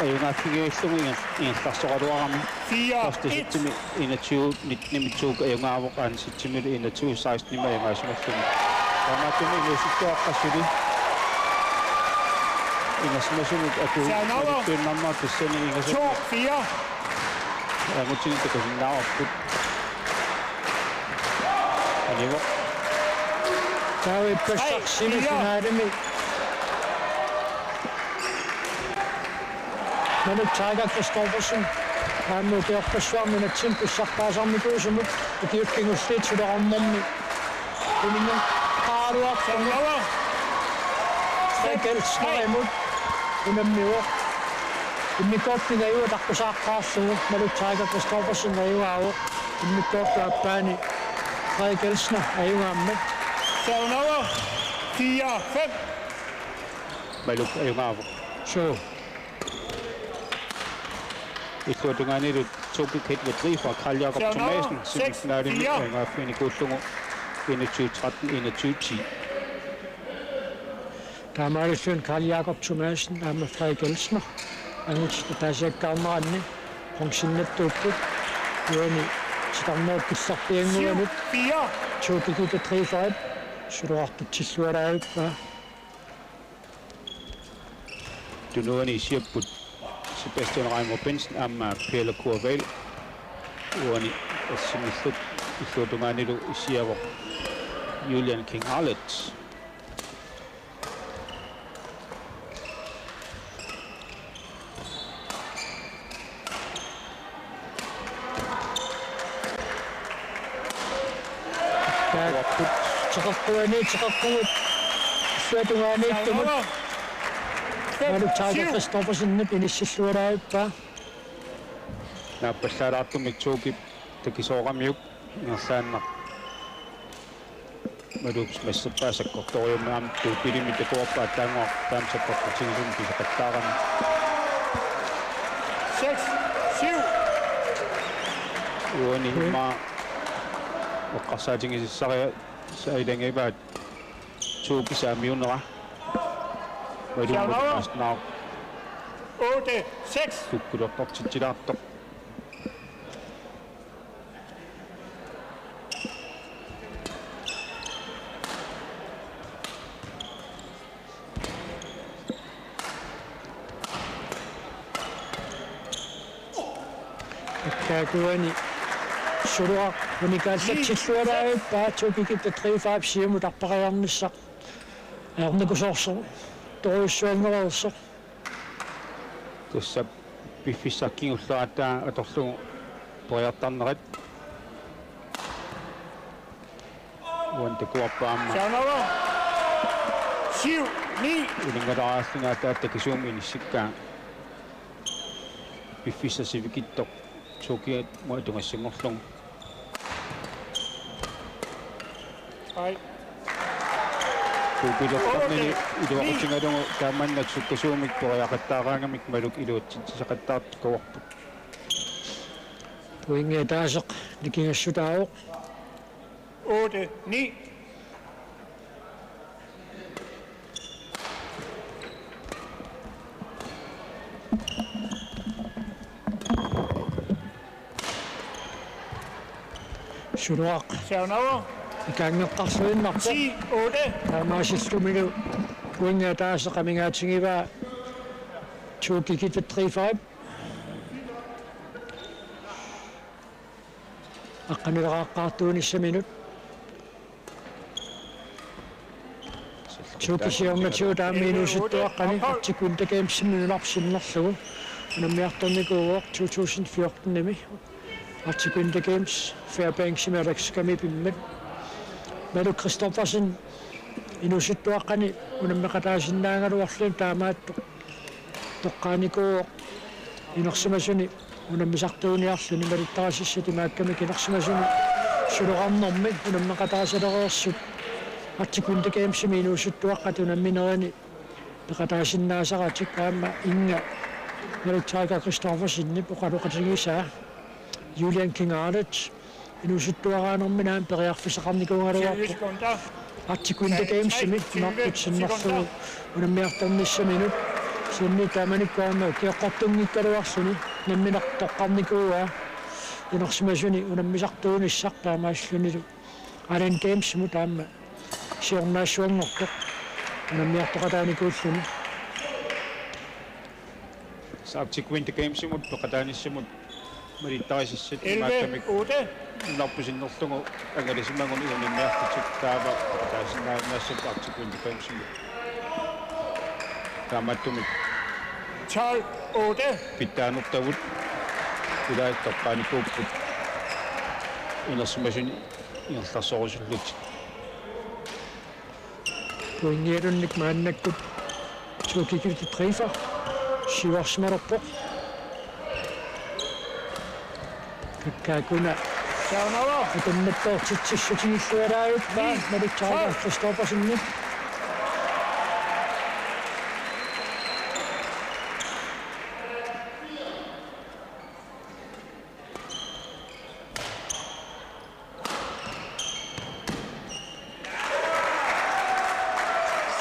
Ajugaaffigigallugu ingerlarsoraluarami. Fire et. Første sætimi enogtyve nitten-imi Toki ajugaavoq, anden sætimi enogtyve seksten-imi ajugaasimasumi. Taamaattumik inuusuttuaqqat suli ingersimasunut atu-, Sanova. Atuinnarmat tassani ingersimasunut. To fire. Angutini takusinnaavarput. Anivoq. Taava ippassaq semifinalimi. Maluk Tiger Christoffersen aamma ukiorpassuarni nunatsinni pissartaasarnikuusumut ukiut kingulliit suleqarnermi uninngaqqaaraluartoq. Frederik Elsnerimut unammivoq. Immikkoortut pingajuat taqqusaaqqaarlugu Maluk Tiger Christoffersen ajugaavoq. Immikkoortut aappaanni Frederik Elsner ajugaammat. Sanova, fire fem. Maluk ajugaavoq. Suu. Illuatungaanilu Toki Kette Driver, Karl Jakob Thomasen, semifinalimi ajugaaffiginikuullugu enogtyve tretten, enogtyve ti. Taamaalilluni Karl Jakob Thomasen aamma Frederik Elsner angutit ataasiakkaarneranni bronzennattuupput. Uani titarnerup killorpiannguanut Toki Kette Driver suloqartutsilluaraavippaa. Tunuani issiapput Sebastian Reimer Bensen aamma Pele Kurvald. Uani assimillut illuatungaanilu issiavoq Julian King Arlet. Taava teqeqquani teqeqqugut illuatungaaniittumut. Maluk Tiger Christoffersenip inissilluaraavippaa. Naappallaalaartumik Tokip takisooramiuk ingerlaannaq. Maluks masserpaaq sakkortooriummat aamma dubbelimi takuarpaa taanngua taama sakkortutigisumik pisoqattaarami. Seks syv. Uani immaqa eqqarsaatigisassariaat ilagivaat Toki saamiunera. Malummut Siamao. Maasnaaq. Otte seks. Kukkulertortitsilaartoq. Kaakuani Suluaq unikaallatsilluarpaa to-kikit tre-five siumut arpaqarnissaq. Ajornakusoorsoq. Torujussuanngortoq. Tassa piffissaq kingulleq ataa atorlugu periartarnerat. Uani takuarpaa aamma. Siaunava. Siu, ni. Uninngalaarlunga ataa takisuumik inissikkaa. Piffissaq sivikitsoq to-kikimut atugassanngorlugu. Ai. Kuupiloqqarnini iluaqutigalugu taamannak sukkasuumik periaqattaaraangamik Maluk iluatsitsisaqattaartoq takuarput. Pointi ataaseq nikingassutaavoq. Otte, ni. Suluaq. Siaunava. Ikaanngeqqarsuinnarpoq. Ti, otte. Taamaasillunilu pointi ataaseq amigaatigivaa to-kikit tre-five. Aqqanileqaqqaartuunissaminut. To-kikit siornatigut aamma inuusuttuaqqani Arctic Winter Gamesimi nunarput sinnerlugu unammiartornikuuvoq to tusind fjortenimi. Arctic Winter Games Fairbanksimi Alaskami piumat. Maluk Christoffersen inuusuttuaqqani unammeqataasinnaagaluarluni taamaattoq toqqaanikuuvoq inersimasuni unammisartuuniarluni malittarisassat imaakkamik inersimasuni suloqarnermi unammeqataasalereersut Arctic Winter Gamesimi inuusuttuaqqat unamminerini peqataasinnaasaratik aamma Inga Maluk Tiger Christoffersenip oqaloqatigisaa Julian Kingaarlip inuusuttuaraanermini aamma periarfissaqarnikuugaluarpoq. Arctic Winter Gamesimi nunarput sinnerlugu unammiartornissaminut. Kisianni taamanikkut aamma ukioqqortunngikkaluarluni nammineq toqqarnikuuaa inersimasuni unammisartuunissaq taamaalillunilu Island Gamesimut aamma siornaassuanngortoq unammiartoqataanikuulluni. Arctic Winter Gamesimut peqataanissamut malittarisassat imaakkamik nunarput sinnerlugu angalasimagunik unammiartutik taava peqataasinnaannassat Arctic Winter Gamesimut. Taamaattumik tolv otte pitsaanertavut ilaat toqqaanikuupput inersimasuni ingerlasorusullutik. Pointialunnik maannakkut to-kikit tre-five siuarsimalerpoq. Kakkaakuna. Siaunava. Atunnertoortitsissutigilluarpaa Maluk Tiger Christoffersenip.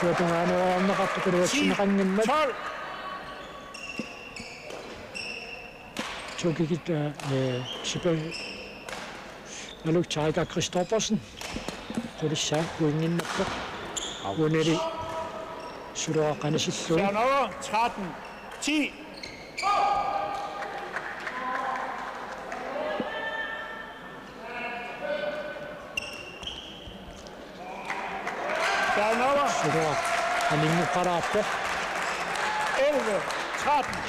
Siutungaanuarneqartoq iluatsinneqanngimmat. To-kikit, eh, sipa Maluk Tiger Christoffersen. Qulissaa pointinnarpoq. Uanili Suluaq qanisillugu. Siaunava tretten ti. Siaunava. Suluaq aninngukalaarpoq. Elleve tretten.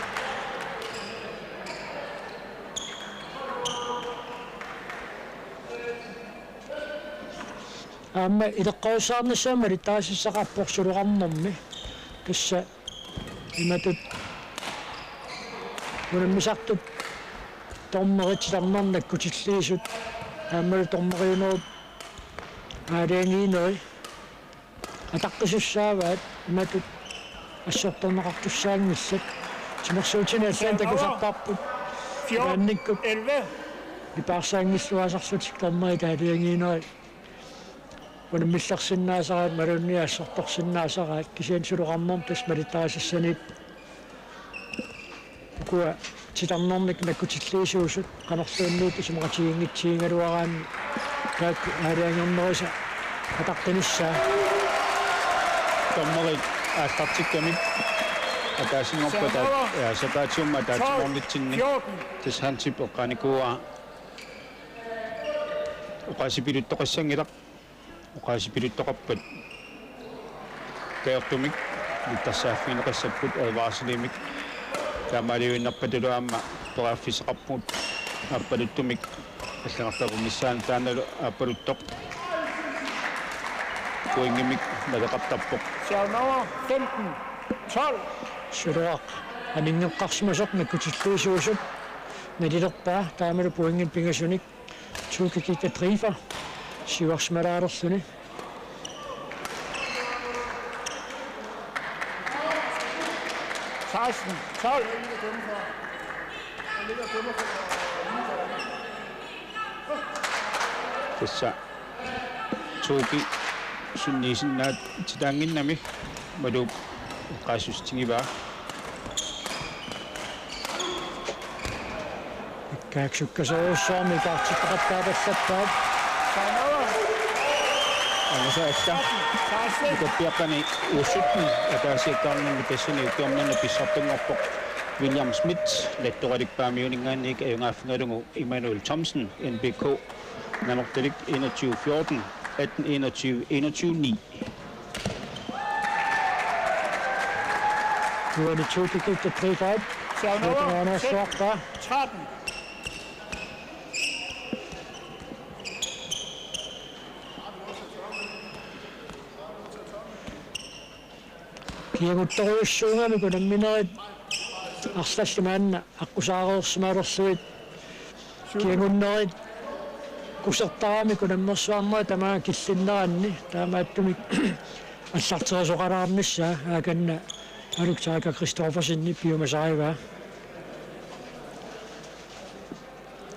Aamma ileqqorissaarnissaa malittarisassaqarpoq suloqarnermi. Tassa imatut unammisartut dommerit titarnerit nakkutilliisut aammalu dommeriunerup aalajangiineri ataqqisussaavaat imatut assortorneqartussaanngillat. Timersuutini allanik takusarparput. Ilaannikkut nipaarsaanngilluinnarlutik dommerit aalajangiineri. Unammillersinnaasaraat imaluunniit assortorsinnaasaraat kisianni suloqarnermi tassa malittarisassaniippoq. Ukua titarnernik nakkutilliisuusut qanorluunniit isumaqatigiinngitsigigaluaraanni taakku aalajangernerisa ataqqinissaa. Dommerit aallartikkamik ataasinngorpat, ja, sapaatiummat ataatsimoornitsinni. Tassa Hansip eqqaanikuuaa. Oqaasipiluttoqassanngilaq. Oqaasipiluttoqarpat kajortumik nittarsaaffigineqassapput advarselimmik. Taamaaliuinnarpatalu aamma periarfissaqarpugut aappaluttumik allagartaqarnissaanut, taannalu aappaluttoq pointimik naleqartarpoq. Serve nummer femten, tolv. Suloaq aninngeqqarsimasoq nakkutillugu suusup nalilerpaa, taamalu pointimik pingasunik Tuukikita Trifa siuarsimalaalerluni. Seksten tolv. Tassa Tuuki sunniisinnaatitaannginnami Maluup eqqaassutigivaa. Ikkaak sukkasoorujussuarmik ikaartitaqattaarpallappaat. Angusa Akka. Nukappiaqqani U sytten ataasiakkaarnermi tassani ukiormanna pissartanngorpoq William Schmidt, nattoralik Paamiuninngaanniit ajugaaffigalugu Immanuel Thomsen, N B K, Nanortalik enogtyve fjorten, atten enogtyve, enogtyve ni. Uani Tuukikita Trifa. Siaunava. Siaunava. Tretten. Kiaguttorujussuugamik unamminerit arlallit maanna aqqusaareersimalerlugit. Kiagunnerit kusertaramik unammersuarnerit tamaat killinneranni, taamaattumik allarterisoqalaarnissaa, aakanna Aluk Tiger Christoffersen piumasarivaa.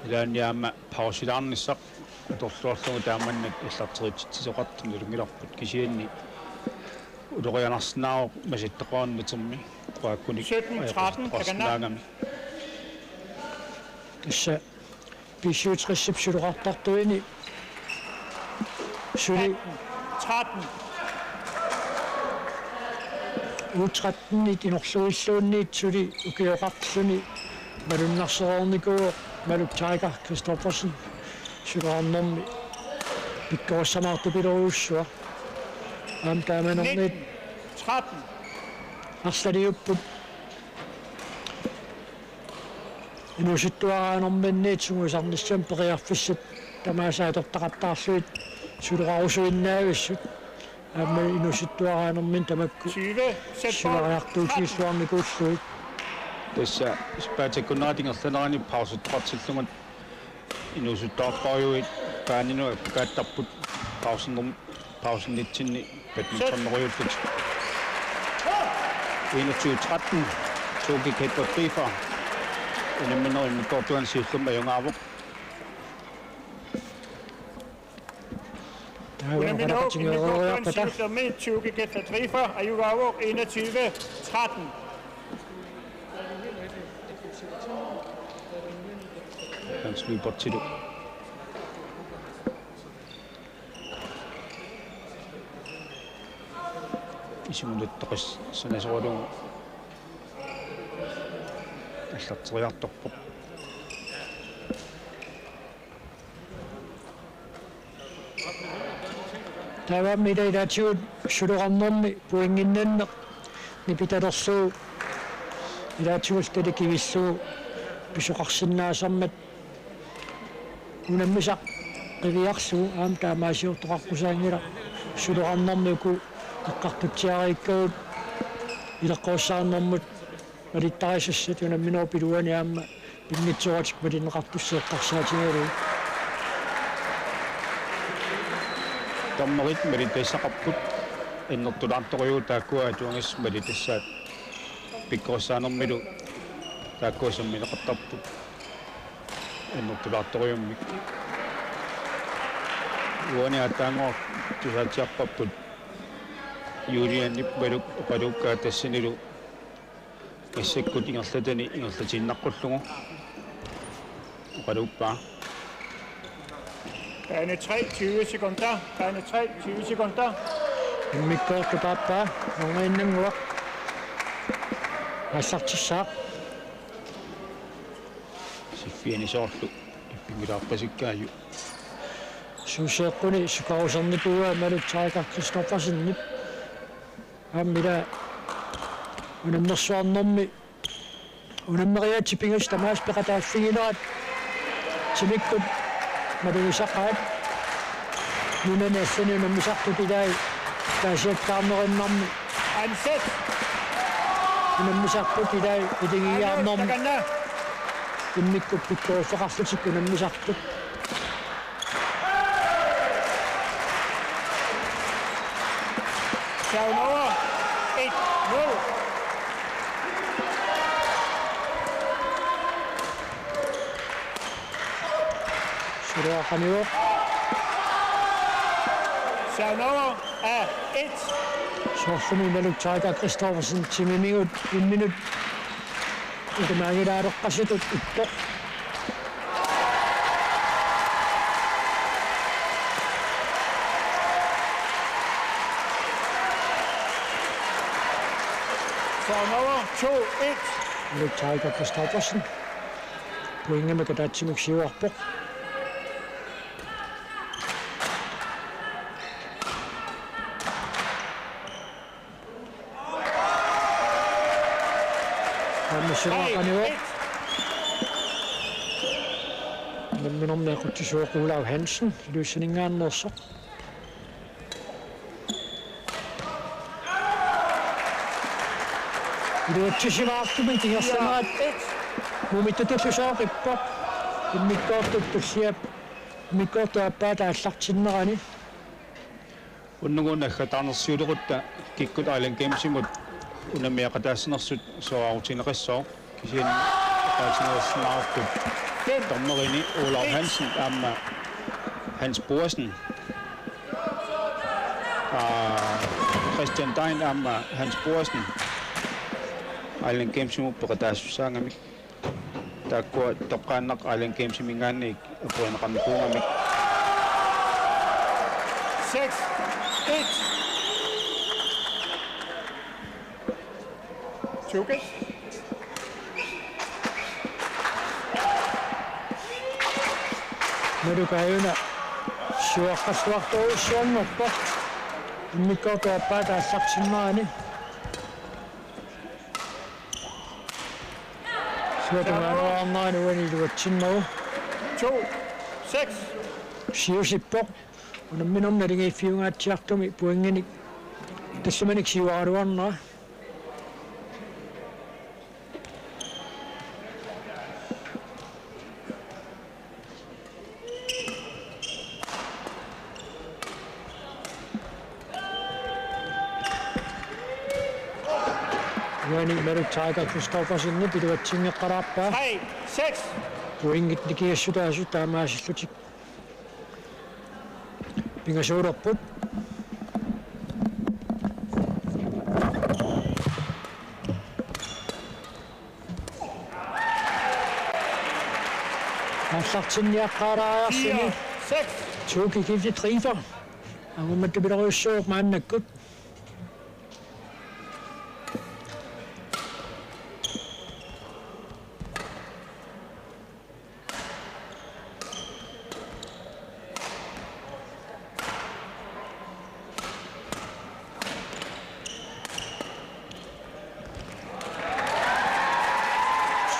Ilaanni aamma pausilaarnissaq atorluarlugu taamannak allarteritsitsisoqartut nalunngilarput, kisianni ulorianarsinnaavoq masattoqarnermik quaakkunik sytten tretten, ajoqusertoqarsinnaagami. Tassa B syvogtresip suloqartartuini suli tretten. U tretten-it inorluilluunniit suli ukioqarluni malunnarsereernikuuvoq Maluk Tiger Christoffersen suloqarnermi pikkorissamaartupilorujussuaq. Aamma taamanerniit nitten tretten. Arlaliupput inuusuttuaraanerminniit sungiusarnissamut periarfissat tamaasa atortaqattaarlugit suloqarusuinnaavissut. Aamma inuusuttuaraanerminni tamakku tyve, sæt bold, siuariartuutigissuarnikuullugit. Tassa sapaatip akunnerata ingerlanerani pausertoqartillugu inuusuttuartorujuit baaninut akkaattarput, pausen-, pausenitsinni badmintonerujuullutik. Enogtyve tretten, Tuukikita Trifa unamminerup immikkoortuani siullermi ajugaavoq. Unamminerup immikkoortuani siullermi Tuukikita Trifa ajugaavoq enogtyve tretten. Hans Lybertilu isumanuttoqis-, sanasoralugu allarteriartorpoq. Taavaammi ila ilaatigut suloqarnermi pointinnanneq nipitalerlugu ilaatigut talikivillugu pisoqarsinnaasarmat unammisaq qiviarlugu aamma taamaasiortoqaqqusaanngilaq suloqarnermi uku eqqartutsiariikkagut ileqqorissaarnermut malittarisassat unamminerup iluani aamma pinngitsooratik malinneqartussat eqqarsaatigalugu. Dommerit malittagissaqarput annertulaartorujuuvoq taakkua atuagassat malittassaat pikkorissaanermilu taakkua sammineqartarput annertulaartorujummik. Uani aatsaannguaq tusaatsiarparput Julianip Maluk oqaluukkaa tassanilu massakkut ingerlatani ingerlatiinnaqqullugu oqaluuppaa. Bane tre, tyve sekunder. Bane tre, tyve sekunder. Immikkoortut aappaa, orniinnannguaq. Aallartissaaq. Siffiani soorlu ippinngilaarpasikkaaju. Suuseeqquni sukarusernikuuaa Malu Tiger Christoffersenip. Aamma ila unammersuarnermi unammeriaatsit pingasut tamaasa peqataaffiginerat timikkut malugisaqaat. Nunani allani unammisartut ilai taasiakkaarnerinnarmi. Ansat. Unammisarput ilai iligiiaarnermi. Takanna. Immikkut pikkorissaqarlutik unammisartut. Saunova, et nul. Suruaqanivoq. Saunova, A et. Soorlumi Malu Tiger Christoffersen timimigut imminut ilimaagilaareqqasutut ippoq. Saunova, to et. Malu Tiger Christoffersen. Pointimik ataatsimik siuarpoq. Aamma siuaqanivoq. Unamminermi aqutsisuuvoq Olav Hansen, Ilulissaninngaanneersoq. Iluatsisimaartumik ingerlanerat. Mumittutullu sooqippoq. Immikkoortup tulliap, immikkoortup aappaata aallartinnerani. Unnugu naggataarnersiulerutta kikkut Island Gamesimut unammeqataassanersut soraarutigineqassaaq, kisianni oqaatigineqarsinnaarput dommerini Olav Hansen aamma Hans Boasen. Aa, Christian Dein aamma Hans Boasen Island Gamesimut peqataassussaagami. Taakkua toqqaannaq Island Gamesiminngaanniit aperineqarnikuugamik. Seks et. Tuukit. Malu Kaajuna siuaqqassuartorujussuanngorpoq. Immikkoortup aappaata aallartinnerani. Siuatungaanut arnaan uani iluatsinneruvoq. To seks. Siusippoq. Unamminermi naligiiffiungaatsiartumi pointinik tassamanik siuaraluarnera. Uani Malu Tiger Christoffersenip iluatsinngeqqalaarpaa. Tre seks. Pointit nikingassutaasut taamaasillutik pingasuulerput. Aallartinniaqqaalaariarluni. Fire seks. Tuukikilli Trifa. Angummattupilorussooq maannakkut.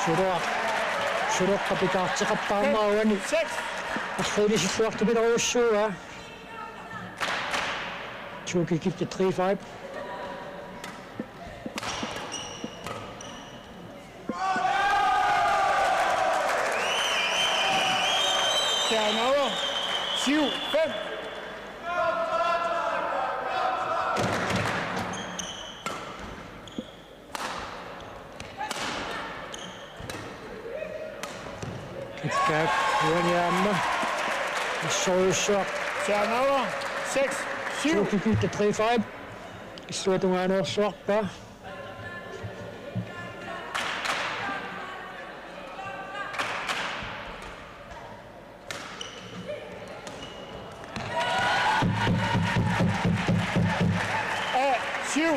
Suloq, suloq kapikaarteqartarmara uani. Seks. Arriilisilluartupilorussua. Tuukikilli tre five. Turnover. Syv fem. Kikkaak uani aamma. Assorujussuaq. Turnover. Seks syv. Tuukikilli tre five. Illuatungaaneersuarpaa. A syv.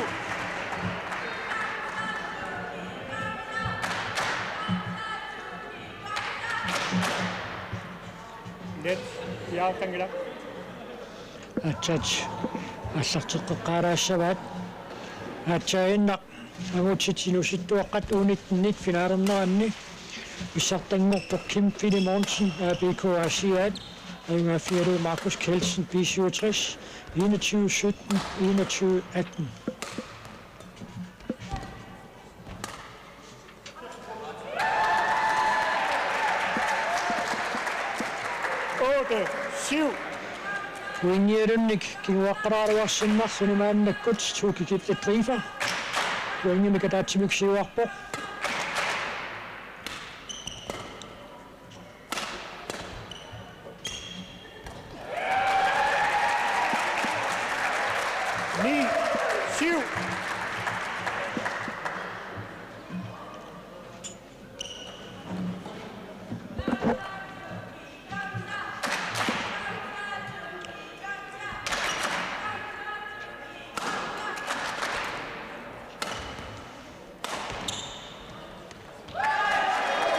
Net, ja, Daniela. Aatsaat aallarteqqeqqaalaassavaat. Aatsaaginnaq angutit inuusuttuaqqat U nitten-it finalerneranni pissartanngorpoq Kim Filemonsen, A B K Aasiaat, ajugaaffigalugu Markus Kjeldsen, B syvogtres, enogtyve sytten, enogtyve atten. Otte syv. Pointialunnik kinguaqqalaaraluarsinnarluni maannakkut Tuukki Gitte Driver pointimik ataatsimik siuarpoq. Ni syv.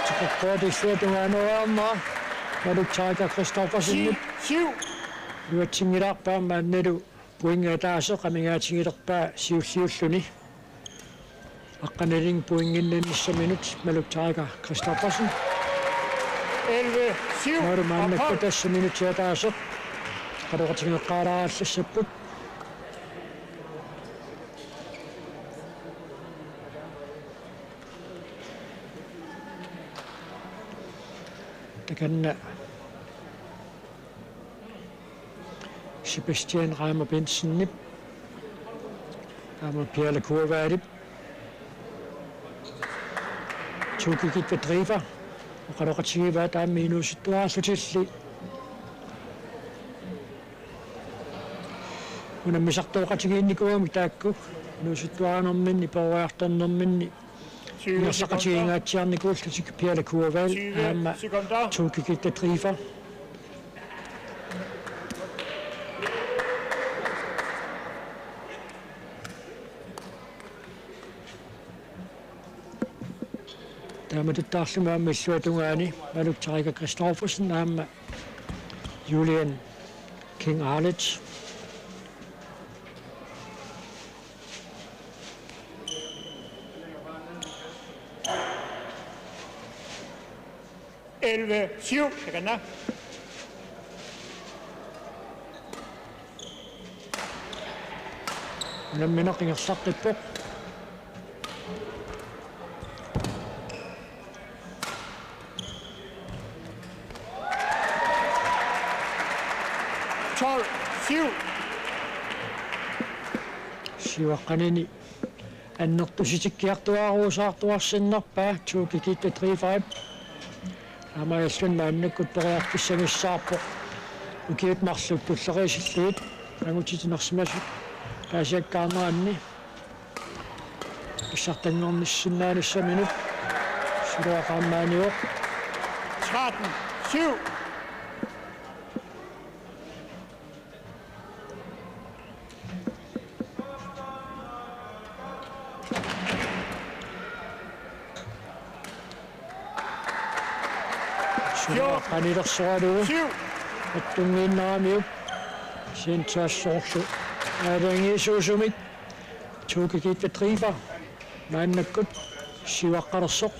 Tikikkut illuatungaanut aamma Maluk Taika Christoffersen. Syv, syv. Iluatsinngilarpaa maannalu pointi ataaseq amigaatigilerpaa siulliulluni. Aqqanilinnik pointinnannissaminut Maluk Taika Christoffersen. Elleve syv. Maanna maannakkut tassa minutit ataaseq oqaloqatigeqqaalaarallassapput. Takanna Sebastian Reimer Bentzenip aamma Piala Kuavalip Tuukki Gitte Driver oqaloqatigivaat aamma inuusuttuarallutilli unammisartooqatigiinnikuugamik taakku inuusuttuarnerminni peroriartornerminni ingerlaqatigiingaatsiarnikuullutik Piala Kuaval aamma Tuukki Gitte Driver. Taamatuttaarlumi aamma illuatungaani Maluk Taika Christoffersen aamma Julian King Arlitz. Elleve syv, takanna. Unammineq ingerlaqqippoq. Tolv syv. Siuaqqanini annertusitikkiartuaaruusaartuarsinnarpaa Tuukki Gitte Driverip. Aamma ajalluni maannakkut periarfissagissaarpoq. Ukiut marluk tulleriisillugit angutit inersimasut paasiakkaarneranni pissartanngornissinnaanissaminut. Suluaqaammaanivoq. Tretten syv. Suluaq qanilersoralugu. Syv. Attunngiinnaramiuk. Sintuassoorlu aalajangiisuusumik. Tuukki Gitte Driver maannakkut siuaqqalersoq.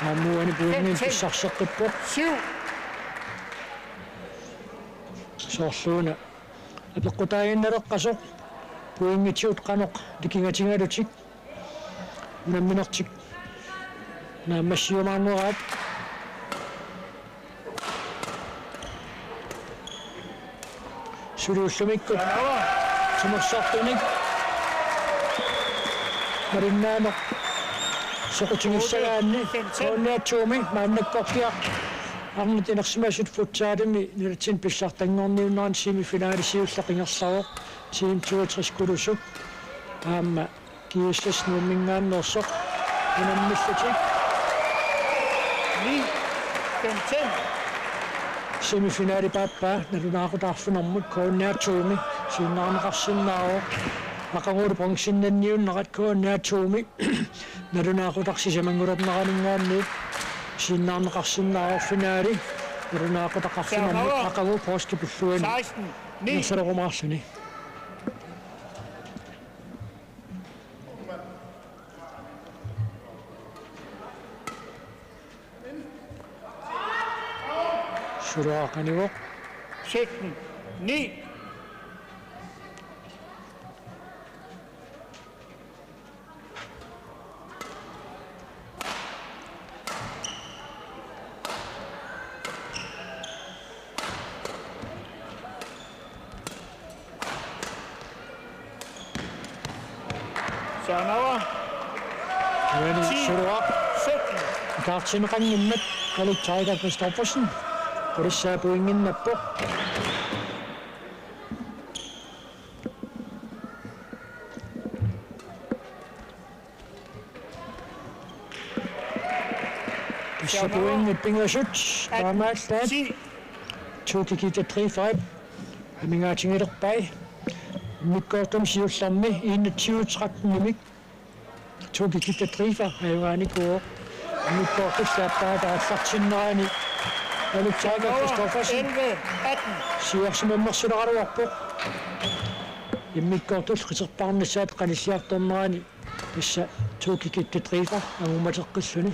Aamma uani pointimik pissarseqqippoq. Syv. Soorluuna apeqqutaaginnaleqqasoq pointigut qanoq likigatigalutik. Unamminertik naammassiumaarneraat. Suli ullumikkut timersortunik malinnaanut soqutigissagaanni K N R to-mi maannakkorpiaq arnat inersimasut futsalimi nunatsinni pissartanngorniunnerani semifinali siulleq ingerlavoq. Team toogtres Kulusuk aamma G S S Nuummingaanneersoq unammillutik. Ni femten. Semifinalip aappaa nalunaaqutaq arfineq-marlunut K N R to-mi siunnaarneqarsinnaavoq. Aqaguup bronzennanniunnerat K N R to-mi nalunaaqutaq sisamanngorneraninngaanniit sinnaarneqarsinnaavoq finaali. Nalunaaqutaqarfinermi Server. Aqagu posti pilluani. Seksten ni. Nersalumaarluni. Suloaq anivoq. Sytten ni. Sanava. Uani ti, Suloaq. Sytten. Ikaartinneqanngimmat Malik Tiger Christoffersen. Qulissaa pointinnappoq. Tassa pointit pingasut. Taamaallaat. Ti. Tuukki Gitte Driver amigaatigilerpai. Immikkoortumi siullermi enogtyve tretten-imik. Tuukki Gitte Driver ajugaanikuuvoq. Immikkoortullu aappaata aallartinnerani Malik Tiger Christoffersen. Elleve atten. Siuarsimammersuleraluarpoq. Immikkoortullu qiterpaarnissaat qanilliartornerani. Tassa Tuukki Gitte Driver angummateqqilluni.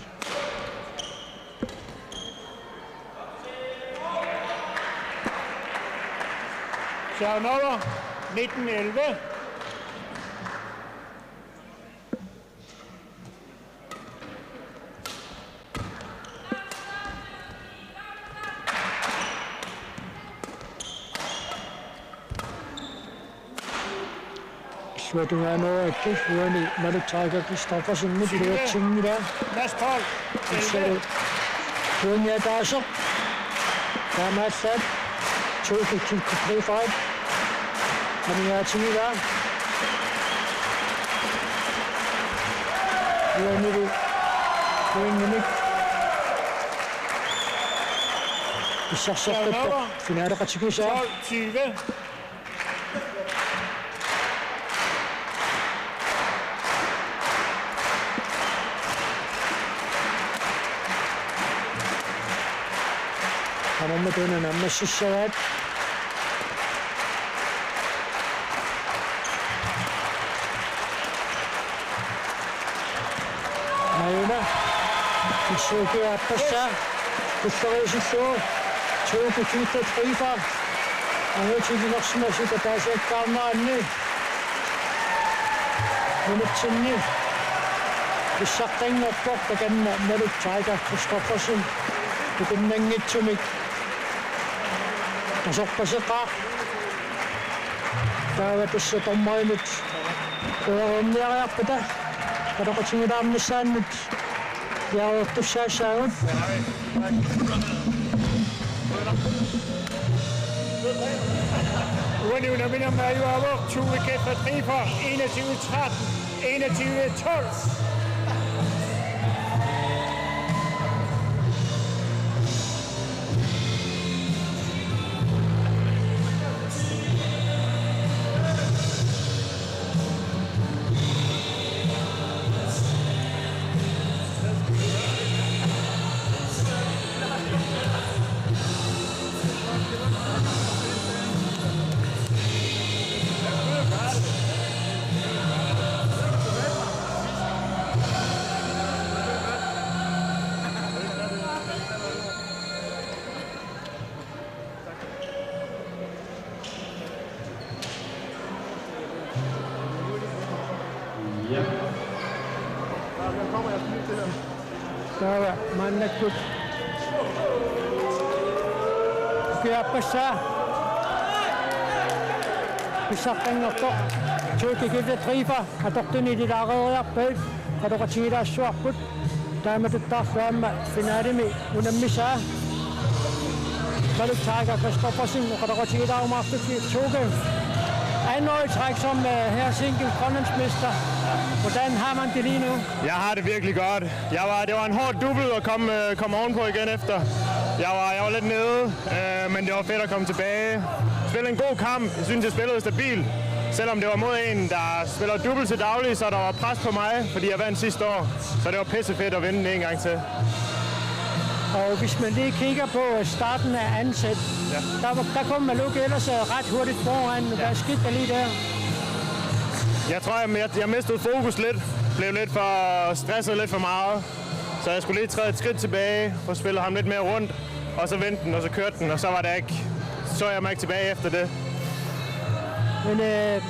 Sanava, nitten elleve. Illuatungaanoorakku uani Malik Tiger Christoffersenimit iluatsinngilaa. Mads Paul. Issalu. Tuunniataasoq. Taamaallaat. Tuukki Gitte Driver. Amigaatigigaa. Uanilu. Uinimik. Pissarserpappoq. Finaaleqatigisaa. Tolv tyve. Qanormi taanna naammassissavaat. Aajuna. Issuuki aappassaa. Kulleriisillugu. Tuukki Gitte Driver. Angutilinersimasut ataasiakkaarneranni. Minutsinni. Pissartanngorpoq takanna Malik Tiger Christoffersen. Tupinnanngitsumik. Tasorpaseqaaq. Taava tassa dommerit uerniariarpata oqaloqatigilaarnissaannut piareertussaassaagut. Uani unamminermi ajugaavoq Tuukki Gitte Driver, enogtyve tretten, enogtyve tolv. Taava maannakkut ukiaappassaa pissartanngortoq Tuukki Gitte Driver atortuni ililaareeriarpai oqaloqatigilaassuarput. Taamatuttaarlu aamma finaalimi unammisaa Malik Tiger Christoffersen oqaloqatigilaarumaartusi. Tuukki, anden år i træk som, øh, Helsinki grønlandsmester. Hvordan har man det lige nu? Jeg har det virkelig godt. Jeg var, det var en hård double at komme, øh, komme ovenpå igen efter. Jeg var, jeg var lidt nede, øh, men det var fedt at komme tilbage. Spillede en god kamp. Jeg synes, jeg spillede stabilt. Selvom det var mod en, der spiller dubbelt til daglig, så der var pres på mig, fordi jeg vandt sidste år. Så det var pissefedt at vinde en gang til. Og hvis man lige kigger på øh, starten af anden sæt, ja. der, var- der kom Maluk ellers øh, ret hurtigt foran. Hvad skete der lige der? Jeg tror, jeg, jeg, jeg mistede fokus lidt. Blev lidt for stresset lidt for meget. Så jeg skulle lige træde et skridt tilbage, få spillet ham lidt mere rundt, og så vendte den, og så kørte den, og så var der ikke, så jeg mig ikke tilbage efter det. Men øh,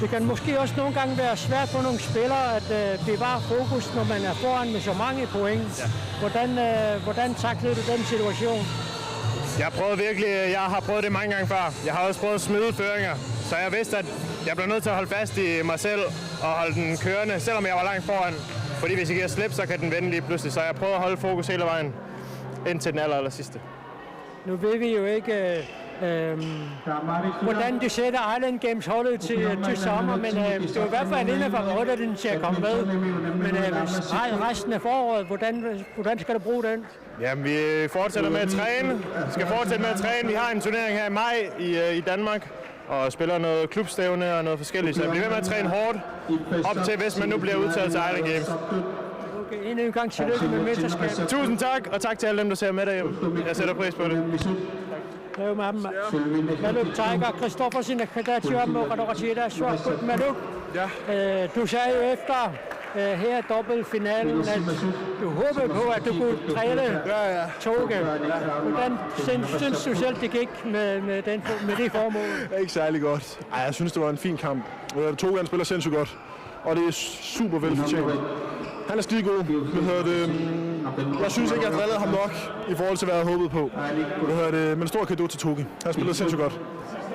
det kan måske også nogle gange være svært for nogle spillere at øh, bevare fokus, når man er foran med så mange point. Ja. Hvordan, øh, hvordan takler du den situation? Jeg har prøvet virkelig, jeg har prøvet det mange gange før. Jeg har også prøvet at smide føringer, så jeg vidste, at jeg blev nødt til at holde fast i mig selv og holde den kørende, selvom jeg var langt foran. Fordi hvis jeg giver slip, så kan den vende lige pludselig. Så jeg prøver at holde fokus hele vejen ind til den aller, aller sidste. Nu ved vi jo ikke, øh, øh, hvordan de sætter Island Games holdet til, til sommer, men øh, det er i hvert fald en af favoritterne til at komme med. Men øh, hvis- re- resten af foråret, hvordan, hvordan skal du bruge den? Jamen, vi fortsætter med at træne. Vi skal fortsætte med at træne. Vi har en turnering her i maj i, øh, i Danmark, og spiller noget klubstævne og noget forskelligt, så jeg bliver ved med at træne hårdt op til, hvis man nu bliver udtaget til Island Games. Okay, endnu en gang tillykke med mesterskabet. Tusind tak, og tak til alle dem, der ser med derhjemme. Jeg sætter pris på det. Leo Mama. Maluk Tiger Christoffersen, Kadachi Ammo, Kadachi Suakut Maluk. Ja. Øh, du sagde jo efter øh, her dobbeltfinalen, at du håbede på, at du kunne træne Ja, ja. Toge. Hvordan synes, synes du selv, det gik med, med, den, med det formål? Ikke særlig godt. Ej, jeg synes, det var en fin kamp. Øh, Toge, han spiller sindssygt godt. Og det er super velfortjent. Han er skide god. Hvad hedder det? øhm, Jeg synes ikke, jeg har drillet ham nok i forhold til, hvad jeg håbede på. Hvad hedder det? Men stor kado til Toge. Han spillede sindssygt godt.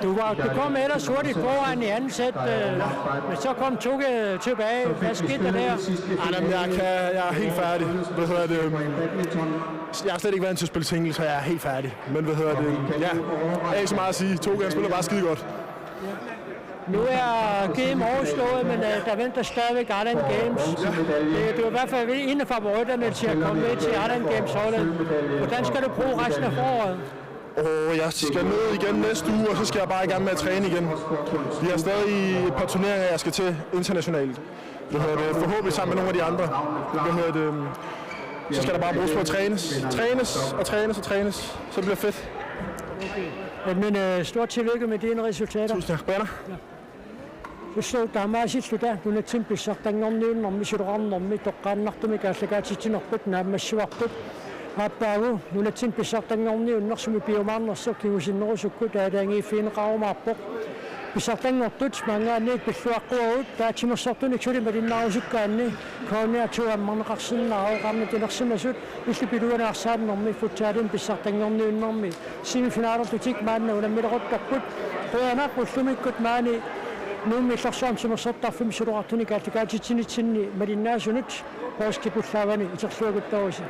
Du, var, du kom ellers hurtigt foran i anden sæt, øh, men så kom Toge tilbage. Hvad skete der der? Ej, jamen, jeg, kan, jeg er helt færdig. Hvad hedder det? øhm, Jeg er slet ikke vant til at spille single, så jeg er helt færdig. Men hvad hedder det? Ja, jeg har ikke så meget at sige. Toge, han spiller bare skide godt. Nu er game overstået, men øh, der venter stadigvæk Island Games. Det, det er i hvert fald en af favoritterne til at komme med til Island Games holdet. Hvordan skal du bruge resten af foråret? Og jeg skal ned igen næste uge, og så skal jeg bare i gang med at træne igen. Vi har stadig et par turneringer, jeg skal til internationalt. Hvad hedder det? Forhåbentlig sammen med nogle af de andre. Hvad hedder det? Så skal der bare bruges på at trænes. Trænes og trænes og trænes. Så bliver det fedt. Men øh, stort tillykke med dine resultater. Tusind tak. Baner. Ussut taamaasilluta nunatsinni pissartanngorniunnermi siloqarnermi toqqaannartumik aallakaatitsinerput naammassivarput. Aappaagu nunatsinni pissartanngorniunneq sumik piumaarnersoq kingusinnerusukkut aalajangiiffigineqarumaarpoq. Pissartanngortut maanngaanniit pilluaqquagut taava timersortunik suli malinnaarusukkaanni K N R to ammarneqarsinnaavoq, aamma timersimasut illit piluani arsaannermi futsalimi pissartanngorniunnermi semifinalerlutik maanna unammileruttorput. Qujanaq ullumikkut maani Nuummi Illorsuarmi timersortarfimmi siloqartunik aallakaatitsinitsinni malinnaasunut poorskipullaavani iterluaguttorusi.